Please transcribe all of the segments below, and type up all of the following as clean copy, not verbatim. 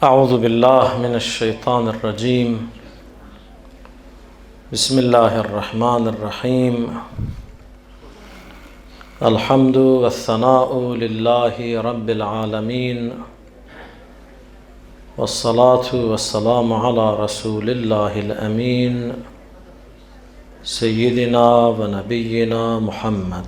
Euzu billahi mineşşeytanirracim. Bismillahirrahmanirrahim. Elhamdu ve sena'u lillahi rabbil alamin. Ve salatu ve selamu ala Resulillahil emin. Seyyidina ve nebiyyina Muhammed.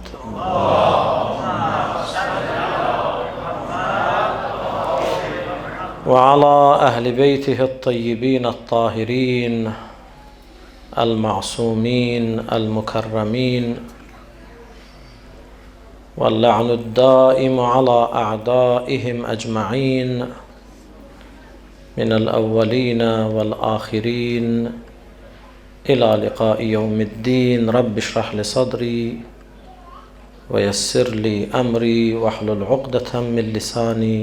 Ve ala ehli beytihi tayyibin tahirin el-ma'sumin el-mukarremin. واللعن الدائم على أعدائهم أجمعين من الأولين والآخرين إلى لقاء يوم الدين. رب اشرح لي صدري ويسر لي أمري واحلل عقدة من لساني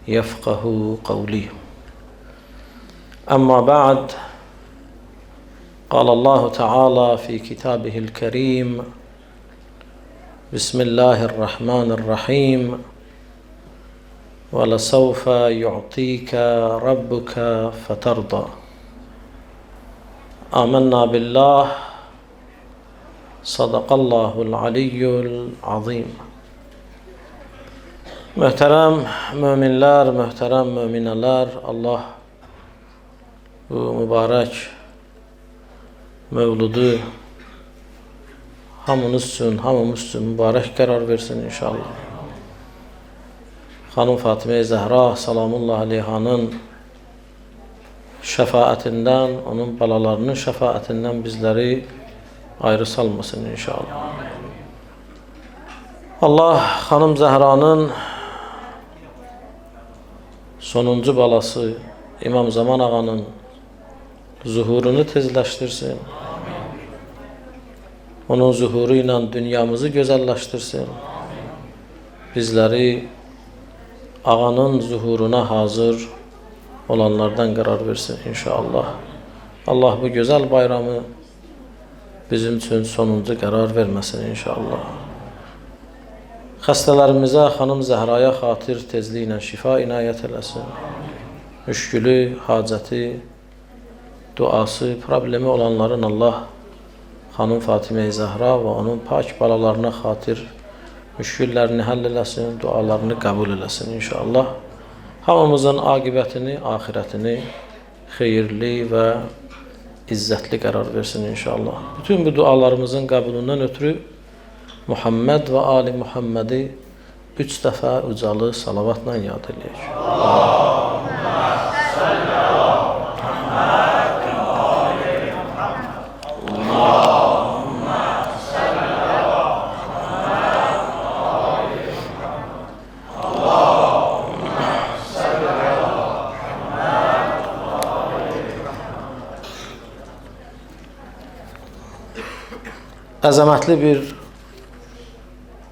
يفقه قولي. أما بعد، قال الله تعالى في كتابه الكريم: بسم الله الرحمن الرحيم، ولسوف يعطيك ربك فترضى. آمنا بالله، صدق الله العلي العظيم. Möhtərəm möminlər, möhtərəm möminələr, Allah bu mübarək mövludu hamınız üçün, hamımız üçün mübarək qərar versin inşallah. Xanım Fatimə Zəhra salamullah aleyhanın şəfaətindən, onun balalarının şəfaətindən bizləri ayrı salmasın inşallah. Allah xanım Zəhranın sonuncu balası İmam Zaman Ağanın zuhurunu tezləşdirsin. Onun zuhuru ilə dünyamızı gözəlləşdirsin. Bizləri ağanın zuhuruna hazır olanlardan qərar versin inşallah. Allah bu gözəl bayramı bizim üçün sonuncu qərar verməsin inşallah. Xəstələrimizə, xanım Zəhraya xatir tezliklə şifa inayət eləsin. Müşkülü, hacəti, duası, problemi olanların Allah xanım Fatimə Zəhra və onun pak balalarına xatir müşküllərini həll eləsin, dualarını qəbul eləsin inşallah. Hamımızın aqibətini, axirətini xeyirli və izzətli qərar versin inşallah. Bütün bu dualarımızın qəbulundan ötürü Muhammed və Ali Muhammedi 3 dəfə ucalı salavatla yad eləyək. Əzəmətli bir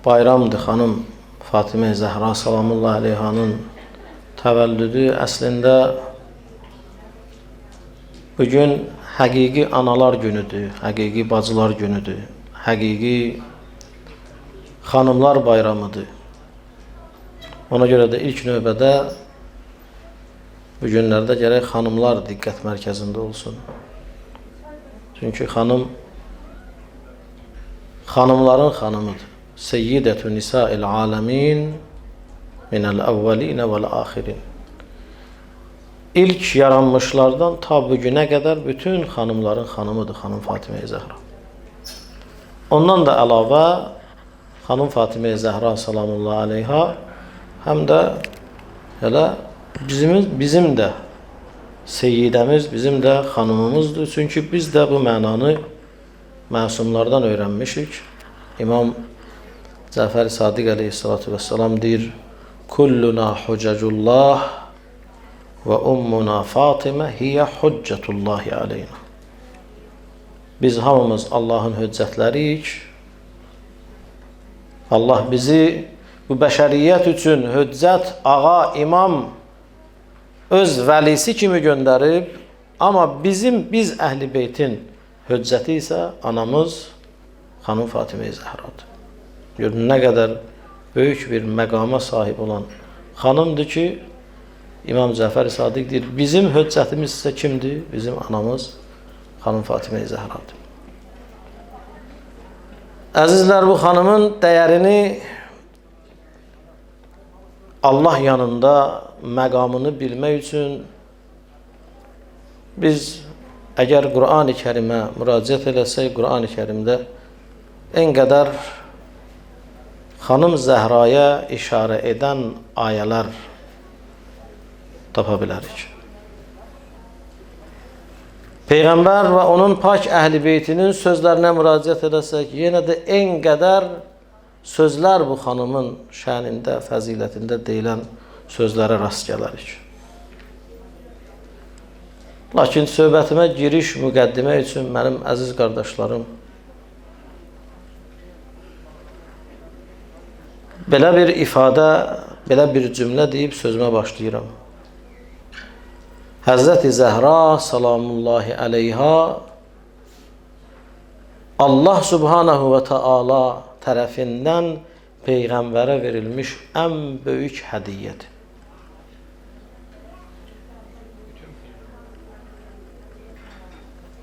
bayramdır xanım Fatimə Zəhra salamullah aleyhanın təvəllüdü. Əslində bugün həqiqi analar günüdür, həqiqi bacılar günüdür, həqiqi xanımlar bayramıdır. Ona görə də ilk növbədə bu günlərdə gərək xanımlar diqqət mərkəzində olsun. Çünki xanım xanımların xanımıdır. Seyyidətü nisa'il aləmin minəl əvvəlinə vəl-axirin. İlk yaranmışlardan ta bugünə qədər bütün xanımların xanımıdır xanım Fatimə Zəhra. Ondan da əlavə xanım Fatimə Zəhra salamullah aleyha həm də elə bizim də seyyidəmiz, bizim də xanımımızdır. Çünki biz də bu mənanı məsumlardan öyrənmişik. İmam Cəfər Sadiq əleyhissalatu vesselam deyir: "Kulluna huccullah və ummuna Fatimə hiyə huccetullahi aleyna." Biz hamımız Allahın hüccətləriyik. Allah bizi bu bəşəriyyət üçün hüccət, ağa, imam öz vəlisi kimi göndərib, amma biz Əhl-i Beytin hüccəti isə anamız xanım Fatimə Zəhradır. Görün nə qədər böyük bir məqama sahib olan xanımdır ki, İmam Cəfər Sadiq deyir, bizim höccətimiz isə kimdir? Bizim anamız xanım Fatimə Zəhradır. Əzizlər, bu xanımın dəyərini Allah yanında məqamını bilmək üçün biz əgər Qur'an-ı Kərimə müraciət eləsək, Qur'an-ı Kərimdə en qədər xanım Zəhraya işarə edən ayələr tapa bilərik. Peyğəmbər və onun pak əhl-i beytinin sözlərinə müraciət eləsək, yenə də en qədər sözlər bu xanımın şənində, fəzilətində deyilən sözlərə rast gələrik. Lakin söhbətimə giriş, müqəddimə üçün mənim əziz qardaşlarım, belə bir ifadə, belə bir cümlə deyib sözümə başlayıram. Həzrəti Zəhra salamullahi əleyha Allah subhanahu və taala tərəfindən Peyğəmbərə verilmiş ən böyük hədiyyədir.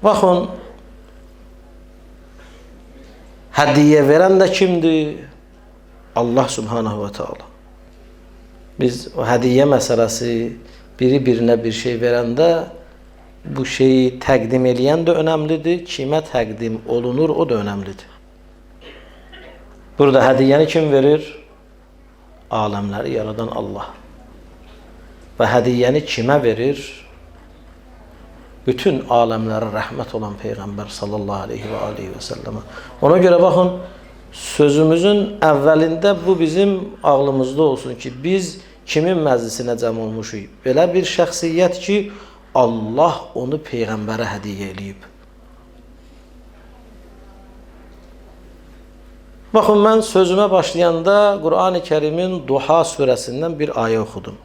Baxın, hədiyyə verən də kimdir? Allah subhanahu və taala. Biz o hədiyyə məsələsi biri birinə bir şey verəndə bu şeyi təqdim eləyən də önəmlidir, kimə təqdim olunur o da önəmlidir. Burada hədiyyəni kim verir? Aləmləri yaradan Allah. Və hədiyyəni kimə verir? Bütün aləmlərə rəhmət olan Peyğəmbər sallallahu aleyhi və aleyhi və səlləmə. Ona görə baxın, sözümüzün əvvəlində bu bizim ağlımızda olsun ki, biz kimin məclisinə cəm olmuşuq? Belə bir şəxsiyyət ki, Allah onu Peyğəmbərə hədiyyə eləyib. Baxın, mən sözümə başlayanda Qur'an-ı Kərimin Duha surəsindən bir ayə oxudum.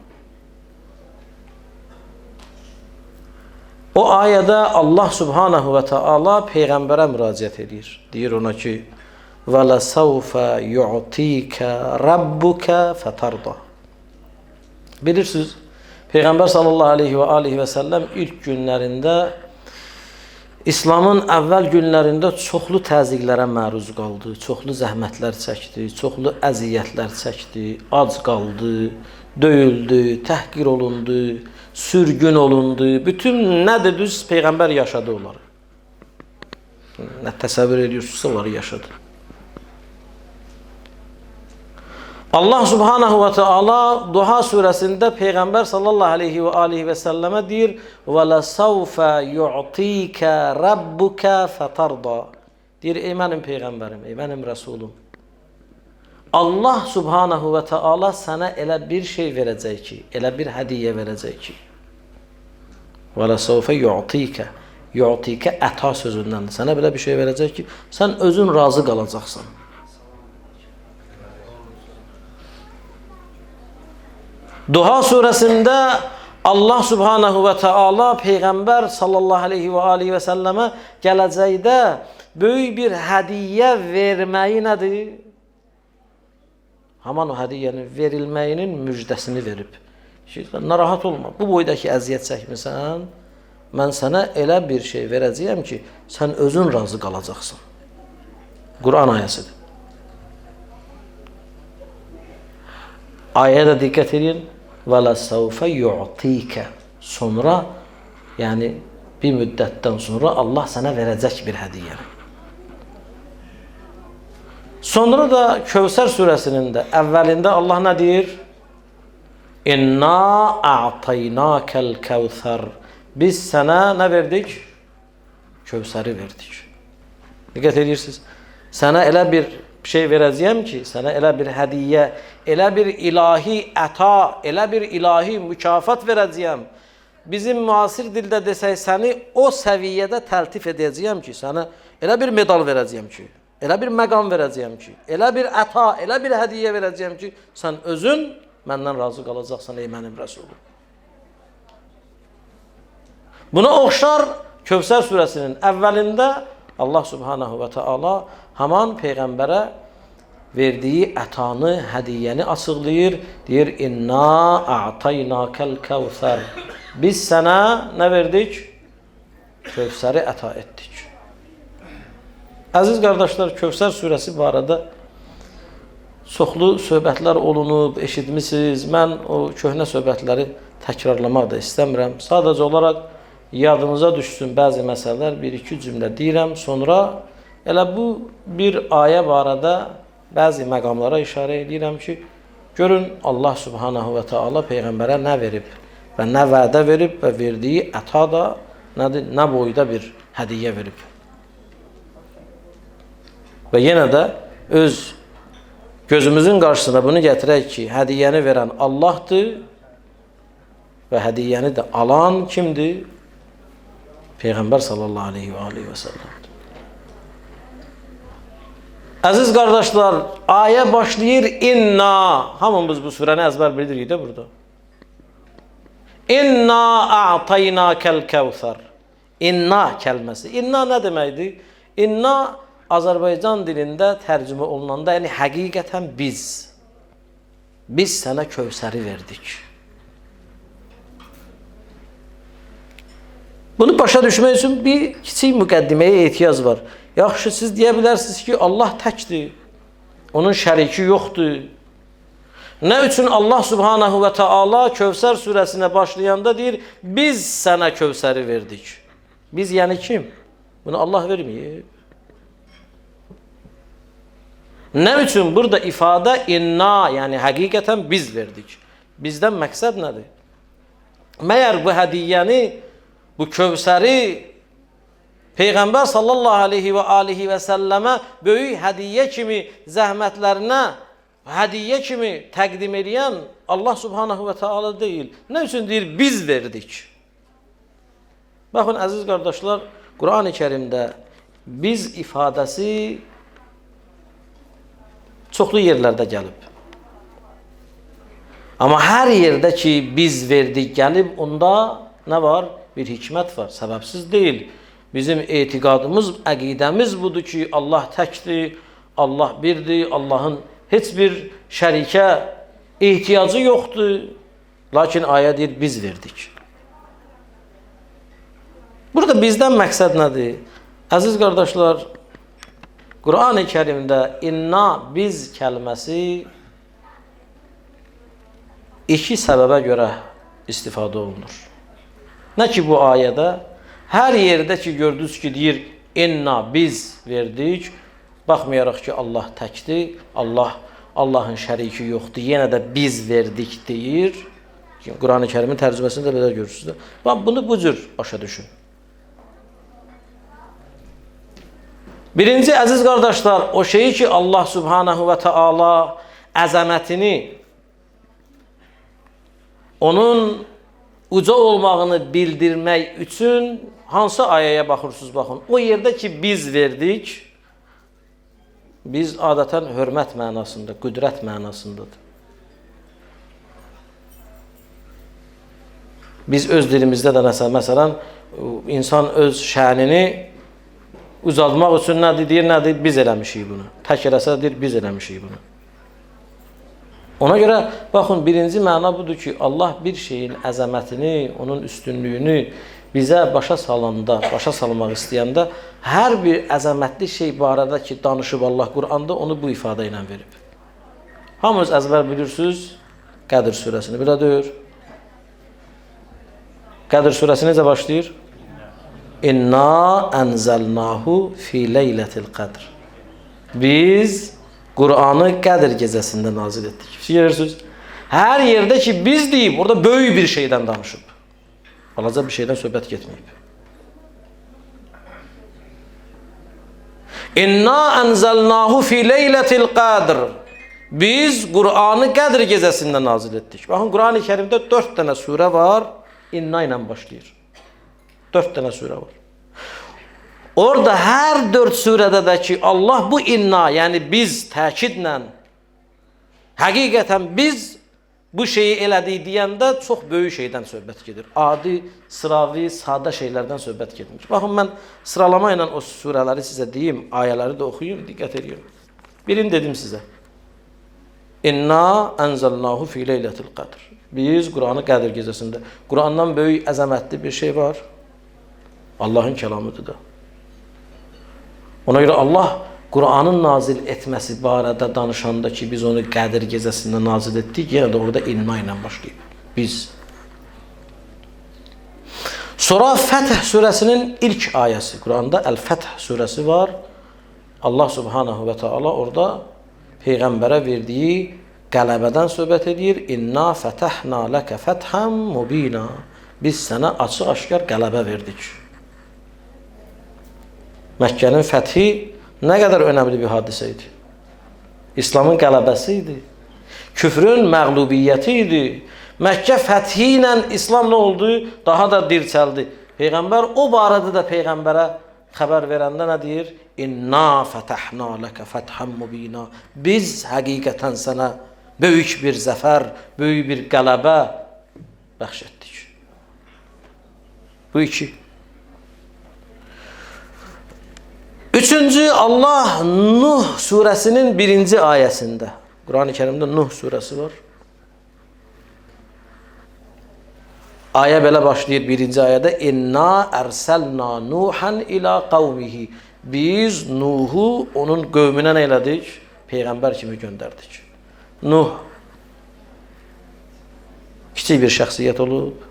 O ayədə Allah subhanahu və taala Peyğəmbərə müraciət edir. Deyir ona ki, وَلَسَوْفَ يُعْتِيكَ رَبُّكَ فَتَرْضَى. Bilirsiniz, Peyğəmbər sallallahu aleyhi və alihi və səlləm ilk günlərində, İslamın əvvəl günlərində çoxlu təzyiqlərə məruz qaldı, çoxlu zəhmətlər çəkdi, çoxlu əziyyətlər çəkdi, ac qaldı, döyüldü, təhqir olundu, sürgün olundu. Bütün nədir düz Peyğəmbər yaşadı onları. Nə təsəvvür ediyorsunuzsa onları yaşadı. Allah subhanahu və taala Duha surəsində Peyğəmbər sallallahu aleyhi və alihi və səlləmə deyir: "Və ləsəvfə yu'tika rabbuka fətarda." Deyir, ey mənim Peyğəmbərim, ey mənim Rəsulum, Allah subhanahu və taala sənə elə bir şey verəcək ki, elə bir hədiyyə verəcək ki, "Və ləsəvfə yu'tika", yu'tika əta sözündəndir. Sənə belə bir şey verəcək ki, sən özün razı qalacaqsan. Duha surəsində Allah subhanahu və taala Peyğəmbər sallallahu aleyhi və alihi və səlləmə gələcəkdə böyük bir hədiyyə verməyi nədir? Haman o hədiyyənin verilməyinin müjdəsini verib. Ki, narahat olma, bu boydakı əziyyət çəkmisən, mən sənə elə bir şey verəcəyəm ki, sən özün razı qalacaqsan. Quran ayəsidir. Ayəyə də diqqət edin. وَلَسَوْفَ يُعْتِيكَ. Sonra, yəni bir müddətdən sonra Allah sənə verəcək bir hədiyyəni. Sonra da Kövsər surəsinin də əvvəlində Allah nə deyir? İnna a'taynakal kevser. Biz sənə nə verdik? Kövsəri verdik. Diqqət edirsiniz. Sənə elə bir şey verəcəyəm ki, sənə elə bir hədiyyə, elə bir ilahi əta, elə bir ilahi mükafat verəcəyəm. Bizim müasir dildə desək, səni o səviyyədə təltif edəcəyəm ki, sənə elə bir medal verəcəyəm ki, elə bir məqam verəcəyəm ki, elə bir əta, elə bir hədiyyə verəcəyəm ki, sən özün məndən razı qalacaqsan, ey mənim Rəsulum. Buna oxşar Kövsər surəsinin əvvəlində Allah subhanahu və taala haman Peyğəmbərə verdiyi ətanı, hədiyyəni açıqlayır. Deyir, İnna a'taynakəl kəvsər. Biz sənə nə verdik? Kövsəri əta etdik. Əziz qardaşlar, Kövsər surəsi barədə çoxlu söhbətlər olunub, eşitmişsiniz. Mən o köhnə söhbətləri təkrarlamaq da istəmirəm. Sadəcə olaraq yadınıza düşsün bəzi məsələlər, bir-iki cümlə deyirəm. Sonra elə bu bir ayə barədə bəzi məqamlara işarə edirəm ki, görün Allah Subhanahu və Teala Peyğəmbərə nə verib və nə vədə verib və verdiyi əta da nədir, nə boyda bir hədiyyə verib. Və yenə də öz gözümüzün qarşısına bunu gətirək ki, hədiyyəni verən Allahdır və hədiyyəni də alan kimdir? Peyğəmbər sallallahu aleyhi və aleyhi və səlləm. Əziz qardaşlar, ayə başlayır inna. Hamımız bu surəni əzbər bilirik də burada. İnna a'taynakəl kəvsər. İnna kəlməsi. İnna nə deməkdir? İnna Azərbaycan dilində tərcümə olunanda, yəni həqiqətən biz sənə Kövsəri verdik. Bunu başa düşmək üçün bir kiçik müqəddiməyə ehtiyac var. Yaxşı, siz deyə bilərsiniz ki, Allah təkdir, onun şəriki yoxdur. Nə üçün Allah Subhanahu və Teala Kövsər surəsinə başlayanda deyir, biz sənə Kövsəri verdik. Biz yəni kim? Bunu Allah verməyib. Nə üçün burada ifadə inna, yəni həqiqətən biz verdik. Bizdən məqsəd nədir? Məyər bu hədiyyəni, bu Kövsəri Peyğəmbər sallallahu aleyhi və alihi və səlləmə böyük hədiyyə kimi zəhmətlərinə hədiyyə kimi təqdim eləyən Allah Subhanahu və Teala deyil. Nə üçün deyir? Biz verdik. Baxın, əziz qardaşlar, Qur'an-ı Kərimdə biz ifadəsi çoxlu yerlərdə gəlib. Amma hər yerdə ki biz verdik gəlib, onda nə var? Bir hikmət var, səbəbsiz deyil. Bizim etiqadımız, əqidəmiz budur ki, Allah təkdir, Allah birdir, Allahın heç bir şərikə ehtiyacı yoxdur. Lakin ayə deyir, biz verdik. Burada bizdən məqsəd nədir? Əziz qardaşlar, Qur'an-ı Kərimdə inna biz kəlməsi iki səbəbə görə istifadə olunur. Nə ki bu ayədə, hər yerdə ki gördünüz ki deyir inna biz verdik, baxmayaraq ki Allah təkdir, Allahın şəriki yoxdur, yenə də biz verdik deyir. Qur'an-ı Kərimin tərcüməsini də belə görürsünüz. Bax, bunu bu cür başa düşün. Birinci, əziz qardaşlar, o şeyi ki Allah Subhanahu və Teala əzəmətini, onun uca olmağını bildirmək üçün hansı ayəyə baxırsınız, baxın. O yerdə ki biz verdik, biz adətən hörmət mənasında, qüdrət mənasındadır. Biz öz dilimizdə də məsələn, insan öz şənini ucaltmaq üçün nədir, deyir, nədir? Biz eləmişik bunu. Tək eləsə deyir, biz eləmişik bunu. Ona görə, baxın, birinci məna budur ki, Allah bir şeyin əzəmətini, onun üstünlüyünü bizə başa salanda, başa salmaq istəyəndə hər bir əzəmətli şey barədə ki, danışıb Allah Quranda, onu bu ifadə ilə verib. Hamınız əzbər bilirsiniz Qədir surəsini, belə deyir. Qədir surəsi necə başlayır? İnna ənzəlnahu fi leylətil qədr. Biz Qur'anı Qədir gecəsində nazil etdik. Görürsünüz? Hər yerdə ki biz deyib, orada böyük bir şeydən danışıb. Balaca bir şeydən söhbət getməyib. İnna ənzəlnahu fi leylətil qədr. Biz Qur'anı Qədir gecəsində nazil etdik. Baxın, Qur'an-ı Kərimdə 4 dənə surə var, inna ilə başlayır. 4 dənə surə var. Orada hər 4 surədə də ki, Allah bu inna, yəni biz təkidlə, həqiqətən biz bu şeyi elədik deyəndə çox böyük şeydən söhbət gedir. Adi, sıravi, sadə şeylərdən söhbət getmir. Baxın, mən sıralama ilə o surələri sizə deyim, ayələri də oxuyum, diqqət edin. Birini dedim sizə. İnna ənzəlnahu fi leylətil qədr. Biz Quranı Qədr gecəsində. Qurandan böyük, əzəmətli bir şey var. Allahın kəlamıdır da. Ona görə Allah Quranın nazil etməsi barədə danışanda ki, biz onu Qədr gecəsində nazil etdik, yenə də orada inna ilə başlayıb. Biz. Sonra Fəth surəsinin ilk ayəsi. Quranda Əl-Fəth surəsi var. Allah subhanahu və teala orada Peyğəmbərə verdiyi qələbədən söhbət edir. İnna fətəhna ləkə fəthən mubina. Biz sənə açıq-aşkar qələbə verdik. Məkkənin fəthi nə qədər önəmli bir hadisə idi. İslamın qələbəsi idi. Küfrün məğlubiyyəti idi. Məkkə fəthi ilə İslam nə oldu? Daha da dirçəldi. Peyğəmbər o barədə də Peyğəmbərə xəbər verəndə nə deyir? İnna fətəhna ləkə fəthän mubina. Biz həqiqətən sənə böyük bir zəfər, böyük bir qələbə bəxş etdik. Bu iki. Üçüncü, Allah Nuh surəsinin birinci ayəsində. Quran-ı Kərimdə Nuh surəsi var. Ayə belə başlayır birinci ayədə. İnna ərsəlna Nuhan ilə qavmihi. Biz Nuhu onun qövminə nə elədik? Peyğəmbər kimi göndərdik. Nuh kiçik bir şəxsiyyət olub.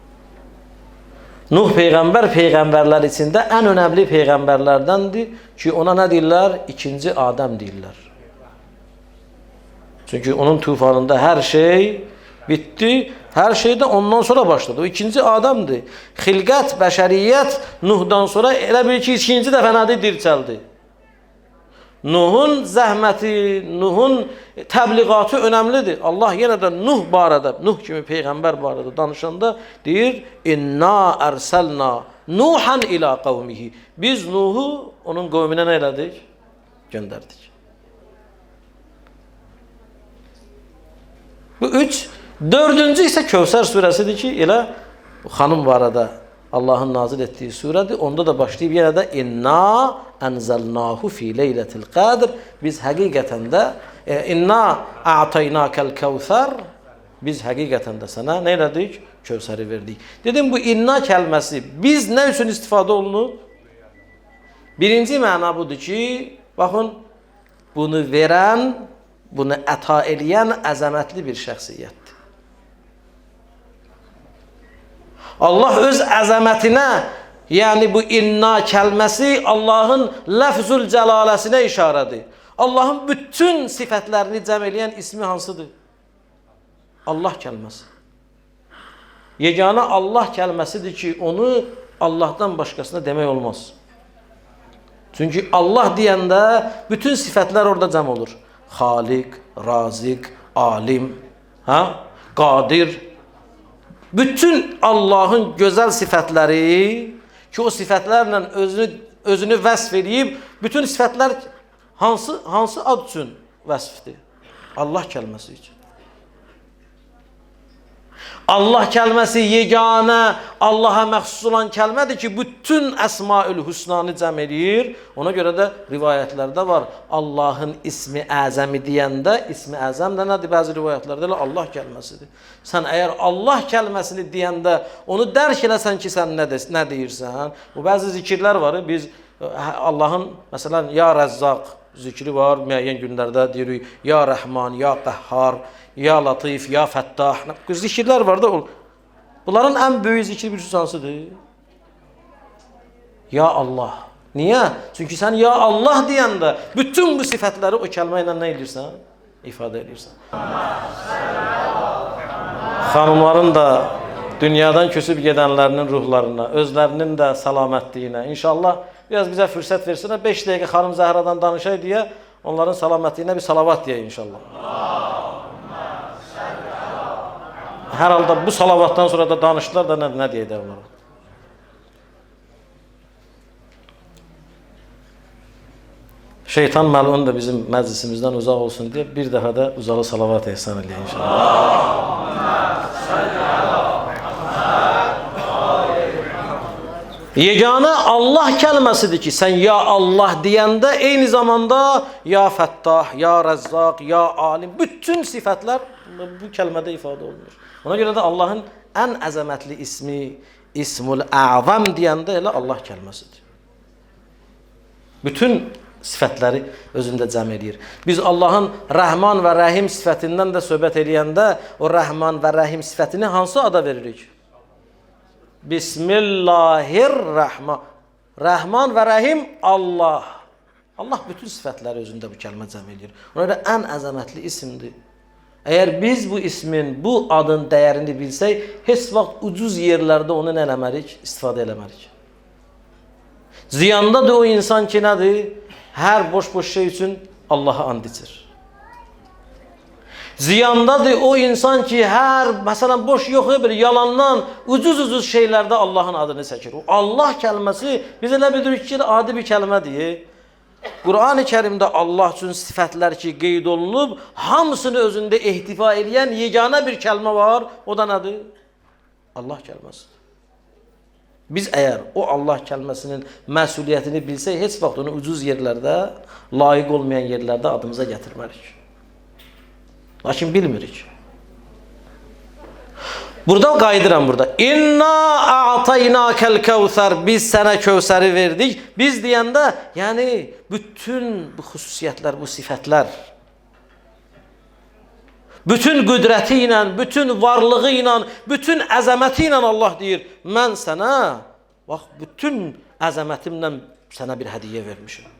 Nuh peyğəmbər peyğəmbərlər içində ən önəmli peyğəmbərlərdəndir ki, ona nə deyirlər? İkinci Adəm deyirlər. Çünki onun tufanında hər şey bitdi. Hər şey də ondan sonra başladı. O ikinci Adəmdir. Xilqət, bəşəriyyət Nuhdan sonra elə bil ki, ikinci dəfə nədir? Dirçəldi. Nuhun zəhməti, Nuhun təbliğatı önəmlidir. Allah yenə də Nuh barədə, Nuh kimi peyğəmbər barədə danışanda deyir: İnna ərsəlna Nuhan ilə qavmihi. Biz Nuhu onun qövminə nə elədik? Göndərdik. Bu üç. Dördüncü isə Kövsər surəsidir ki, elə xanım barədə Allahın nazil etdiyi surədir. Onda da başlayıb yenə də İnna ənzəlnahu fi leylətil qədr. Biz həqiqətən də İnna a'taynakəl kəvsər. Biz həqiqətən də sənə nə elədik? Kövsəri verdik. Dedim bu inna kəlməsi biz nə üçün istifadə olunub? Birinci məna budur ki, baxın, bunu verən, bunu əta eləyən əzəmətli bir şəxsiyyətdir. Allah öz əzəmətinə, yəni bu inna kəlməsi Allahın ləfzül cəlaləsinə işarədir. Allahın bütün sifətlərini cəm eləyən ismi hansıdır? Allah kəlməsi. Yeganə Allah kəlməsidir ki, onu Allahdan başqasına demək olmaz. Çünki Allah deyəndə bütün sifətlər orada cəm olur. Xaliq, Raziq, Alim, Qadir. Bütün Allahın gözəl sifətləri ki, o sifətlərlə özünü vəsf eləyib, bütün sifətlər hansı ad üçün vəsfdir? Allah kəlməsi üçün. Allah kəlməsi yeganə, Allaha məxsus olan kəlmədir ki, bütün Əsmaül Hüsnanı cəm eləyir. Ona görə də rivayətlərdə var, Allahın ismi əzəmi deyəndə, ismi əzəm də nədir? Bəzi rivayətlərdə elə Allah kəlməsidir. Sən əgər Allah kəlməsini deyəndə onu dərk eləsən ki, sən nə deyirsən? Bu bəzi zikirlər var, biz Allahın, məsələn, Ya Rəzzaq zikri var, müəyyən günlərdə deyirik, Ya Rəhman, Ya Qəhhar, Ya Latif, Ya Fəttah. Zikirlər var da. Bunların ən böyük zikri bilirsiniz hansıdır? Ya Allah. Niyə? Çünki sən Ya Allah deyəndə bütün bu sifətləri o kəlmə ilə nə edirsən? İfadə edirsən. Xanımların da dünyadan köçüb gedənlərinin ruhlarına, özlərinin də salamətliyinə. İnşallah biraz bizə fürsət versinlər. 5 dəqiqə xanım Zəhradan danışay deyə onların salamətliyinə bir salavat deyək inşallah. Hər halda bu salavatdan sonra da danışdılar da nə deyək də onlara. Şeytan məlun da bizim məclisimizdən uzaq olsun deyə bir dəfə də uzalı salavat ehsan eləyək inşallah. Yeganə Allah kəlməsidir ki, sən ya Allah deyəndə eyni zamanda ya Fəttah, ya Rəzzaq, ya Alim, bütün sifətlər bu kəlmədə ifadə olunur. Ona görə də Allahın ən əzəmətli ismi İsmul A'zam deyəndə elə Allah kəlməsidir. Bütün sifətləri özündə cəm eləyir. Biz Allahın Rəhman və Rəhim sifətindən də söhbət eləyəndə o Rəhman və Rəhim sifətini hansı ada veririk? Bismillahirrahman. Rəhman və Rəhim Allah. Allah bütün sifətləri özündə bu kəlmə cəm eləyir. Ona görə ən əzəmətli isimdir. Əgər biz bu ismin, bu adın dəyərini bilsək, heç vaxt ucuz yerlərdə onu nə eləmərik? İstifadə eləmərik. Ziyandadır o insan ki, nədir? Hər boş-boş şey üçün Allaha and içir. Ziyandadır o insan ki, hər, məsələn, boş yox, bir yalandan, ucuz-ucuz şeylərdə Allahın adını çəkir. O Allah kəlməsi biz elə bilirik ki, adi bir kəlmədir. Qur'an-ı Kərimdə Allah üçün sifətlər ki, qeyd olunub, hamısını özündə ehtiva eləyən yeganə bir kəlmə var. O da nədir? Allah kəlməsidir. Biz əgər o Allah kəlməsinin məsuliyyətini bilsək, heç vaxt onu ucuz yerlərdə, layiq olmayan yerlərdə adımıza gətirmərik. Lakin bilmirik. Burada qayıdıram burada. İnna a'taynakal kevser. Biz sənə Kövsəri verdik. Biz deyəndə, yəni bütün bu xüsusiyyətlər, bu sifətlər, bütün qüdrəti ilə, bütün varlığı ilə, bütün əzəməti ilə Allah deyir, mən sənə, bax, bütün əzəmətimlə sənə bir hədiyyə vermişim.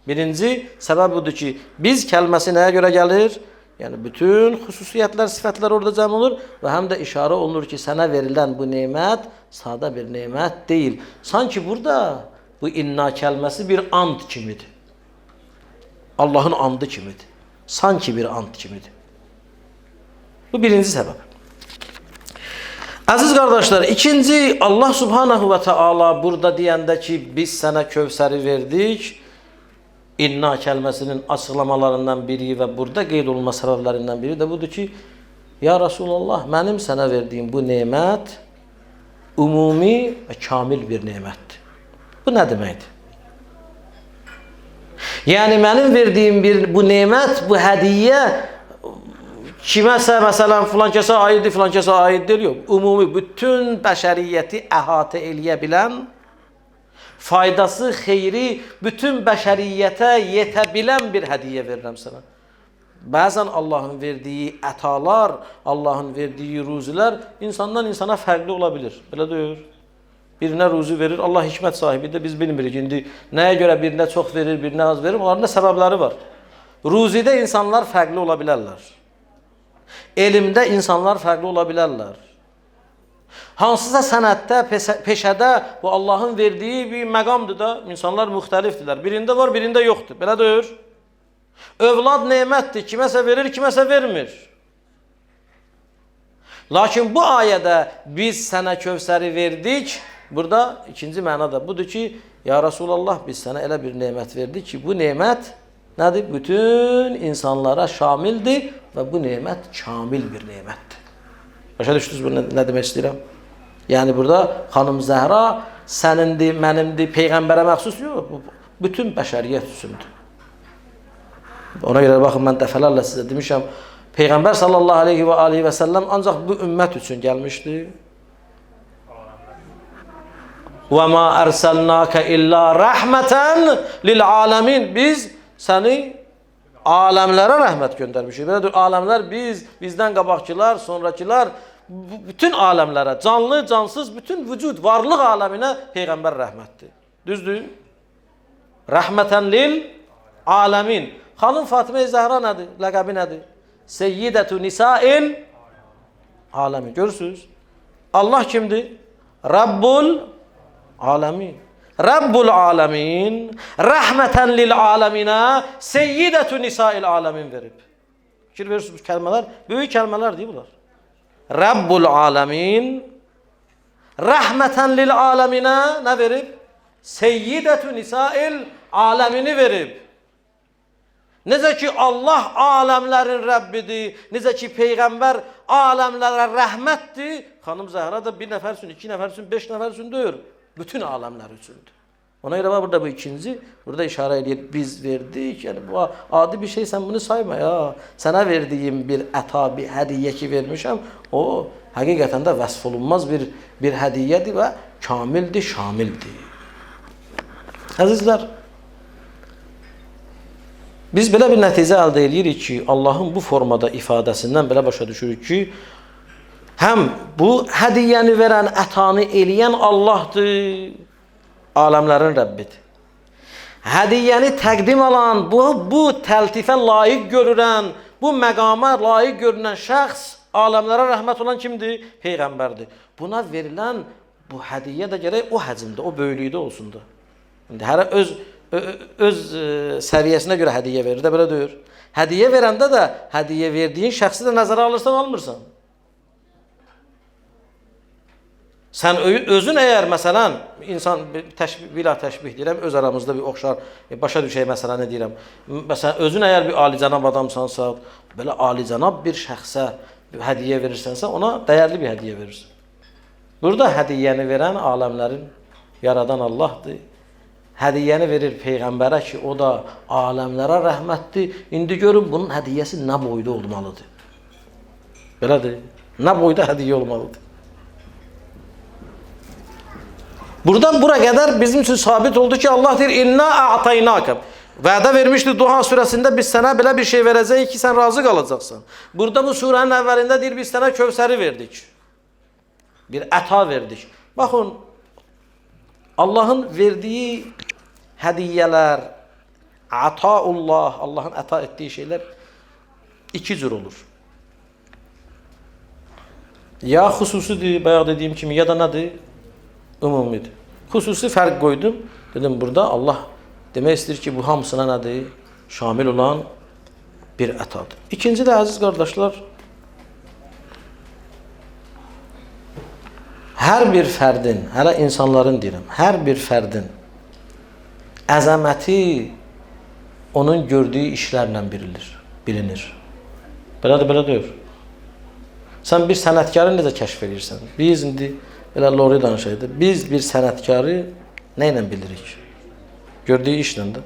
Birinci səbəb budur ki, biz kəlməsi nəyə görə gəlir? Yəni bütün xüsusiyyətlər, sifətlər orada cəm olur və həm də işarə olunur ki, sənə verilən bu nemət sadə bir nemət deyil. Sanki burada bu inna kəlməsi bir and kimidir. Allahın andı kimidir. Sanki bir and kimidir. Bu birinci səbəb. Əziz qardaşlar, ikinci Allah Subhanahu və Teala burada deyəndə ki, biz sənə Kövsəri verdik, İnna kəlməsinin açıqlamalarından biri və burada qeyd olunma səbəblərindən biri də budur ki, ya Rasulallah, mənim sənə verdiyim bu nemət ümumi və kamil bir nemətdir. Bu nə deməkdir? Yəni mənim verdiyim bu nemət, bu hədiyyə kiməsə, məsələn, filan kəsə aiddir, filan kəsə aid deyil, yox. Ümumi, bütün bəşəriyyəti əhatə eləyə bilən, faydası, xeyri bütün bəşəriyyətə yetə bilən bir hədiyyə verirəm sənə. Bəzən Allahın verdiyi ətalar, Allahın verdiyi ruzilər insandan insana fərqli ola bilir. Belə deyil. Birinə ruzi verir, Allah hikmət sahibidir, biz bilmirik indi nəyə görə birinə çox verir, birinə az verir, onların da səbəbləri var. Ruzidə insanlar fərqli ola bilərlər. Elmdə insanlar fərqli ola bilərlər. Hansısa sənətdə, peşədə bu Allahın verdiyi bir məqamdır da, insanlar müxtəlifdirlər. Birində var, birində yoxdur. Belə deyil. Övlad nemətdir, kiməsə verir, kiməsə vermir. Lakin bu ayədə biz sənə Kövsəri verdik. Burada ikinci məna da budur ki, ya Rasulallah, biz sənə elə bir nemət verdik ki, bu nemət nədir? Bütün insanlara şamildir və bu nemət kamil bir nemətdir. Başa düşdünüz bu nə demək istəyirəm? Yəni burada xanım Zəhra sənindir, mənimdir, peyğəmbərə məxsus yox, bu bütün bəşəriyyət üçündür. Ona görə baxın, mən dəfələrlə sizə demişəm, Peyğəmbər sallallahu aleyhi və alihi və səlləm ancaq bu ümmət üçün gəlmişdi. Və ma ərsəlnəkə illə rəhmətən lil aləmin. Biz səni aləmlərə rəhmət göndərmişik. Belədir, aləmlər biz, bizdən qabaqçılar, sonrakılar, bütün aləmlərə, canlı, cansız, bütün vücud, varlıq aləminə Peyğəmbər rəhmətdir. Düzdür? Rəhmətən lil aləmin. Xanım Fatimə Zəhra nədir? Ləqəbi nədir? Seyyidətü nisail aləmin. Görürsünüz? Allah kimdir? Rabbul aləmin. Rabbul aləmin rəhmətən lil aləminə seyyidətü nisail aləmin verib. Fikir verirsiniz, bu kəlmələr böyük kəlmələr deyil bunlar. Rabbul aləmin rəhmətən lil aləminə nə verib? Seyyidətü nisail aləmini verib. Necə ki Allah aləmlərin Rəbbidir, necə ki Peyğəmbər aləmlərə rəhmətdir, xanım Zəhra da bir nəfər üçün, iki nəfər üçün, beş nəfər üçün deyil. Bütün aləmlər üçündür. Ona görə var burada bu ikinci, burada işarə eləyir, biz verdik. Yəni bu adi bir şey, sən bunu sayma ya. Sənə verdiyim bir əta, bir hədiyyə ki vermişəm, o həqiqətən də vəsf olunmaz bir hədiyyədir və kamildir, şamildir. Əzizlər, biz belə bir nəticə əldə edirik ki, Allahın bu formada ifadəsindən belə başa düşürük ki, həm bu hədiyyəni verən, ətanı eləyən Allahdır, aləmlərin Rəbbidir. Hədiyyəni təqdim alan, bu təltifə layiq görürən, bu məqama layiq görünən şəxs aləmlərə rəhmət olan kimdir? Peyğəmbərdir. Buna verilən bu hədiyyə də gərək o həcmdə, o böyüklükdə olsun da. İndi hərə öz səviyyəsinə görə hədiyyə verir də, belə deyir. Hədiyyə verəndə də hədiyyə verdiyin şəxsi də nəzərə alırsan, almırsan. Sən özün əgər məsələn, insan bila təşbih deyirəm, öz aramızda bir oxşar, başa düşək məsələni deyirəm. Məsələn, özün əgər bir alicənab adamsansa, belə alicənab bir şəxsə hədiyyə verirsənsə, ona dəyərli bir hədiyyə verirsən. Burada hədiyyəni verən aləmlərin yaradan Allahdır. Hədiyyəni verir Peyğəmbərə ki, o da aləmlərə rəhmətdir. İndi görün, bunun hədiyyəsi nə boyda olmalıdır? Belədir. Nə boyda hədiyyə olmalıdır? Buradan bura qədər bizim üçün sabit oldu ki, Allah deyir, İnna a'taynaka. Vədə vermişdi Duha surəsində, biz sənə belə bir şey verəcəyik ki, sən razı qalacaqsan. Burada bu surənin əvvəlində deyir, biz sənə Kövsəri verdik. Bir əta verdik. Baxın, Allahın verdiyi hədiyyələr, ataullah, Allahın əta etdiyi şeylər iki cür olur. Ya xüsusidir, bayaq dediyim kimi, ya da nədir? Ümumidir. Xüsusi fərq qoydum. Dedim, burada Allah demək istəyir ki, bu hamısına nədir? Şamil olan bir ətadır. İkinci də, əziz qardaşlar, hər bir fərdin, hələ insanların deyirəm, hər bir fərdin əzəməti onun gördüyü işlərlə bilinir. Belədir, belə deyir. Sən bir sənətkarı necə kəşf edirsən? Biz indi elə lori danışaydı. Biz bir sənətkarı nə ilə bilirik? Gördüyü işlə də.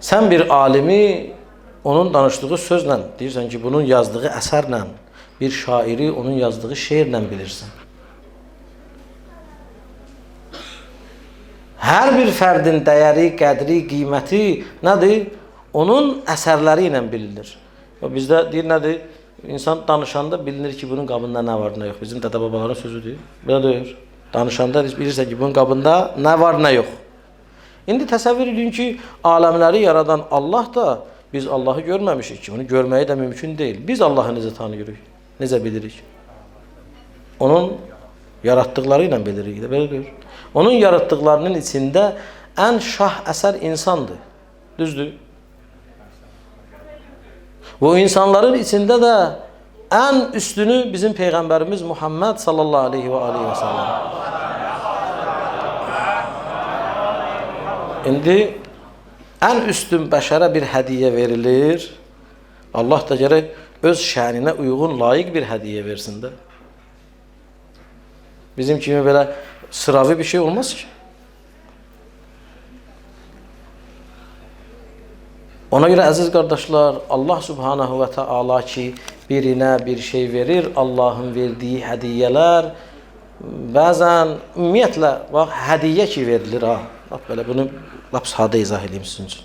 Sən bir alimi onun danışdığı sözlə, deyirsən ki, bunun yazdığı əsərlə, bir şairi onun yazdığı şeirlə bilirsən. Hər bir fərdin dəyəri, qədri, qiyməti nədir? Onun əsərləri ilə bilinir. Bizdə deyir nədir? İnsan danışanda bilinir ki, bunun qabında nə var, nə yox. Bizim dədə-babaların sözüdür. Belə deyir. Danışanda bilirsən ki, bunun qabında nə var, nə yox. İndi təsəvvür edin ki, aləmləri yaradan Allah da, biz Allahı görməmişik ki, onu görməyi də mümkün deyil. Biz Allahı necə tanıyırıq, necə bilirik? Onun yaratdıqları ilə bilirik. Belə deyir. Onun yaratdıqlarının içində ən şah əsər insandır. Düzdür? Bu insanların içində də ən üstünü bizim Peyğəmbərimiz Muhammed sallallahu aleyhi və aleyhi və səlləm. İndi ən üstün bəşərə bir hədiyyə verilir. Allah da gərək öz şəninə uyğun, layiq bir hədiyyə versin də. Bizim kimi belə sıravi bir şey olmaz ki. Ona görə əziz qardaşlar, Allah subhanahu və təala ki, birinə bir şey verir, Allahın verdiyi hədiyyələr bəzən ümumiyyətlə, bax, hədiyyə ki verilir, ha. Lap belə bunu lap sadə izah edeyim sizin üçün.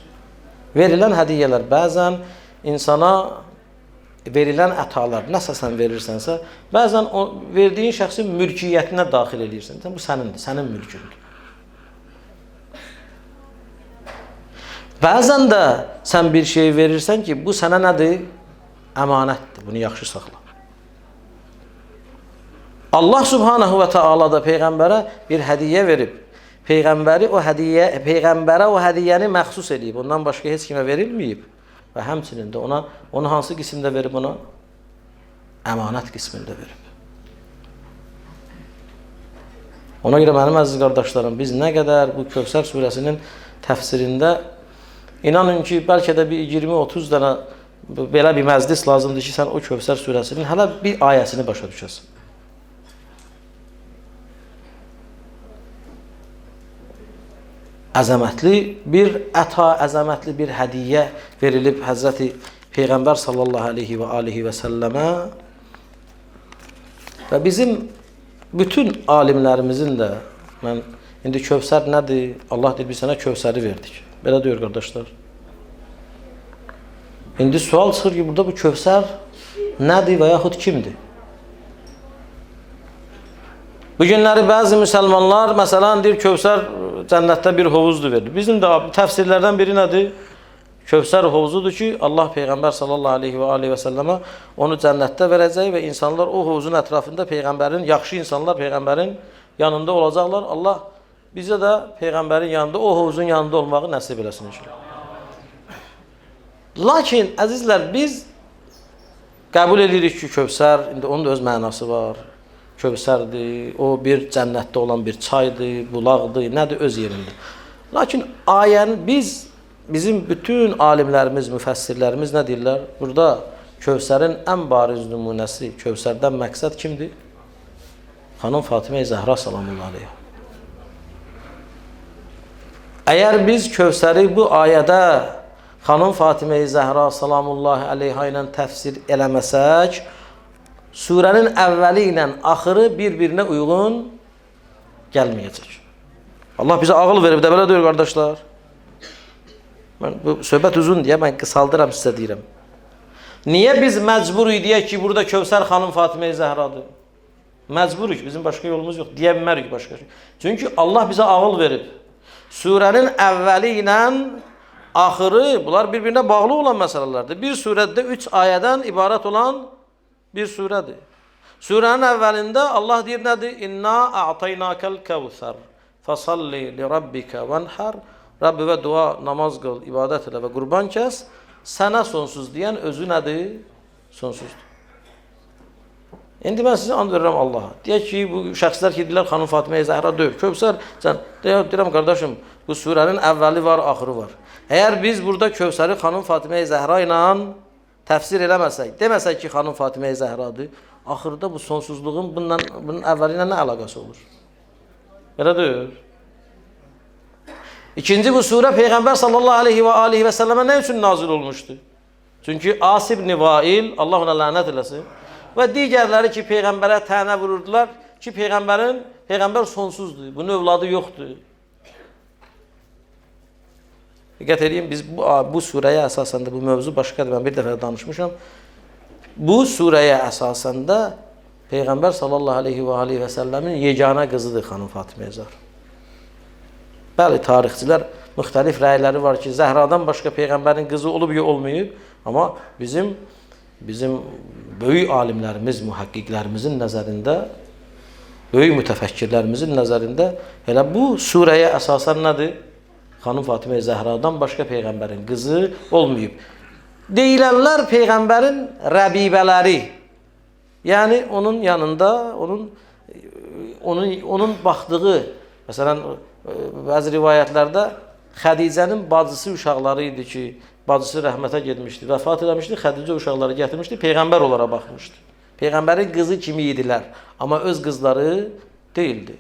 Verilən hədiyyələr bəzən insana verilən ətalar, nəsə sən verirsənsə, bəzən o verdiyin şəxsin mülkiyyətinə daxil edirsən. Bu sənindir, sənin mülkündür. Bəzən də sən bir şey verirsən ki, bu sənə nədir? Əmanətdir, bunu yaxşı saxla. Allah subhanahu və təala da Peyğəmbərə bir hədiyyə verib. Peyğəmbərə o hədiyyəni məxsus eləyib. Ondan başqa heç kimə verilməyib. Və həmçinin də ona, onu hansı qismdə verib ona? Əmanət qismində verib. Ona görə mənim əziz qardaşlarım, biz nə qədər bu Kövsər surəsinin təfsirində, inanın ki, bəlkə də bir 20-30 dənə belə bir məclis lazımdır ki, sən o Kövsər surəsinin hələ bir ayəsini başa düşəsən. Əzəmətli bir əta, əzəmətli bir hədiyyə verilib Həzrəti Peyğəmbər sallallahu aleyhi və alihi və səlləmə. Və bizim bütün alimlərimizin də, mən indi Kövsər nədir? Allah deyir, biz sənə Kövsəri verdik. Belə deyir qardaşlar. İndi sual çıxır ki, burada bu Kövsər nədir və yaxud kimdir? Bu günləri bəzi müsəlmanlar, məsələn, deyir, Kövsər cənnətdə bir hovuzdur verir. Bizim də təfsirlərdən biri nədir? Kövsər hovuzudur ki, Allah Peyğəmbər sallallahu aleyhi və alihi və səlləmə onu cənnətdə verəcək və insanlar o hovuzun ətrafında Peyğəmbərin, yaxşı insanlar Peyğəmbərin yanında olacaqlar. Allah bizə də Peyğəmbərin yanında, o hovuzun yanında olmağı nəsib eləsin inşallah. Lakin, əzizlər, biz qəbul edirik ki, Kövsər, indi onun da öz mənası var. Kövsərdir, o bir cənnətdə olan bir çaydır, bulaqdır, nədir öz yerində. Lakin ayəni bizim bütün alimlərimiz, müfəssirlərimiz nə deyirlər? Burada Kövsərin ən bariz nümunəsi, Kövsərdən məqsəd kimdir? Xanım Fatimə Zəhra salamullah aleyha. Əgər biz Kövsəri bu ayədə xanım Fatimə Zəhra salamullah aleyha ilə təfsir eləməsək, surənin əvvəli ilə axırı bir-birinə uyğun gəlməyəcək. Allah bizə ağıl verib də belə deyir qardaşlar. Mən, bu söhbət uzun deyə mən qısaldıram sizə deyirəm. Niyə biz məcburuq deyək ki, burada Kövsər xanım Fatimə Zəhradır? Məcburuq, bizim başqa yolumuz yox, deyə bilmərik başqa şey. Çünki Allah bizə ağıl verib. Surənin əvvəli ilə axırı, bunlar bir-birinə bağlı olan məsələlərdir. Bir surədə 3 ayədən ibarət olan bir surədir. Surənin əvvəlində Allah deyir nədir? İnna a'taynakal kevser fasalli li rabbika venhar. Rəbbivə dua, namaz qıl, ibadət elə və qurban kəs. Sənə sonsuz deyən özü nədir? Sonsuzdur. İndi mən sizə and verirəm Allaha. Deyək ki, bu şəxslər ki, deyirlər xanım Fatimə Zəhra deyil. Kövsər, sən deyirəm qardaşım, bu surənin əvvəli var, axırı var. Əgər biz burada Kövsəri xanım Fatimə Zəhra ilə təfsir eləməsək, deməsək ki, xanım Fatimə Zəhradır, axırda bu sonsuzluğun bunun əvvəli ilə nə əlaqəsi olur? Belə deyil. İkinci bu surə Peyğəmbər sallallahu aleyhi və alihi və səlləmə nə üçün nazil olmuşdu? Çünki As ibn Vail, Allah ona lənət eləsin, və digərləri ki, Peyğəmbərə tənə vururdular ki, Peyğəmbər sonsuzdur, bunun övladı yoxdur. Diqqət edin, biz bu surəyə əsasən də bu mövzu başqadır, mən bir dəfə danışmışam. Bu surəyə əsasən də Peyğəmbər sallallahu aleyhi və alihi və səlləmin yeganə qızıdır xanım Fatimə Zəhra. Bəli, tarixçilər müxtəlif rəyləri var ki, Zəhradan başqa Peyğəmbərin qızı olub ya olmayıb, amma bizim böyük alimlərimiz, mühəqqiqlərimizin nəzərində, böyük mütəfəkkirlərimizin nəzərində elə bu surəyə əsasən nədir? Xanım Fatimə Zəhradan başqa Peyğəmbərin qızı olmayıb. Deyilənlər Peyğəmbərin rəbibələri, yəni onun yanında, onun baxdığı, məsələn, bəzi rivayətlərdə Xədicənin bacısı uşaqları idi ki, bacısı rəhmətə getmişdi, vəfat eləmişdi, Xədicə uşaqları gətirmişdi, Peyğəmbər onlara baxmışdı. Peyğəmbərin qızı kimi idilər, amma öz qızları deyildi.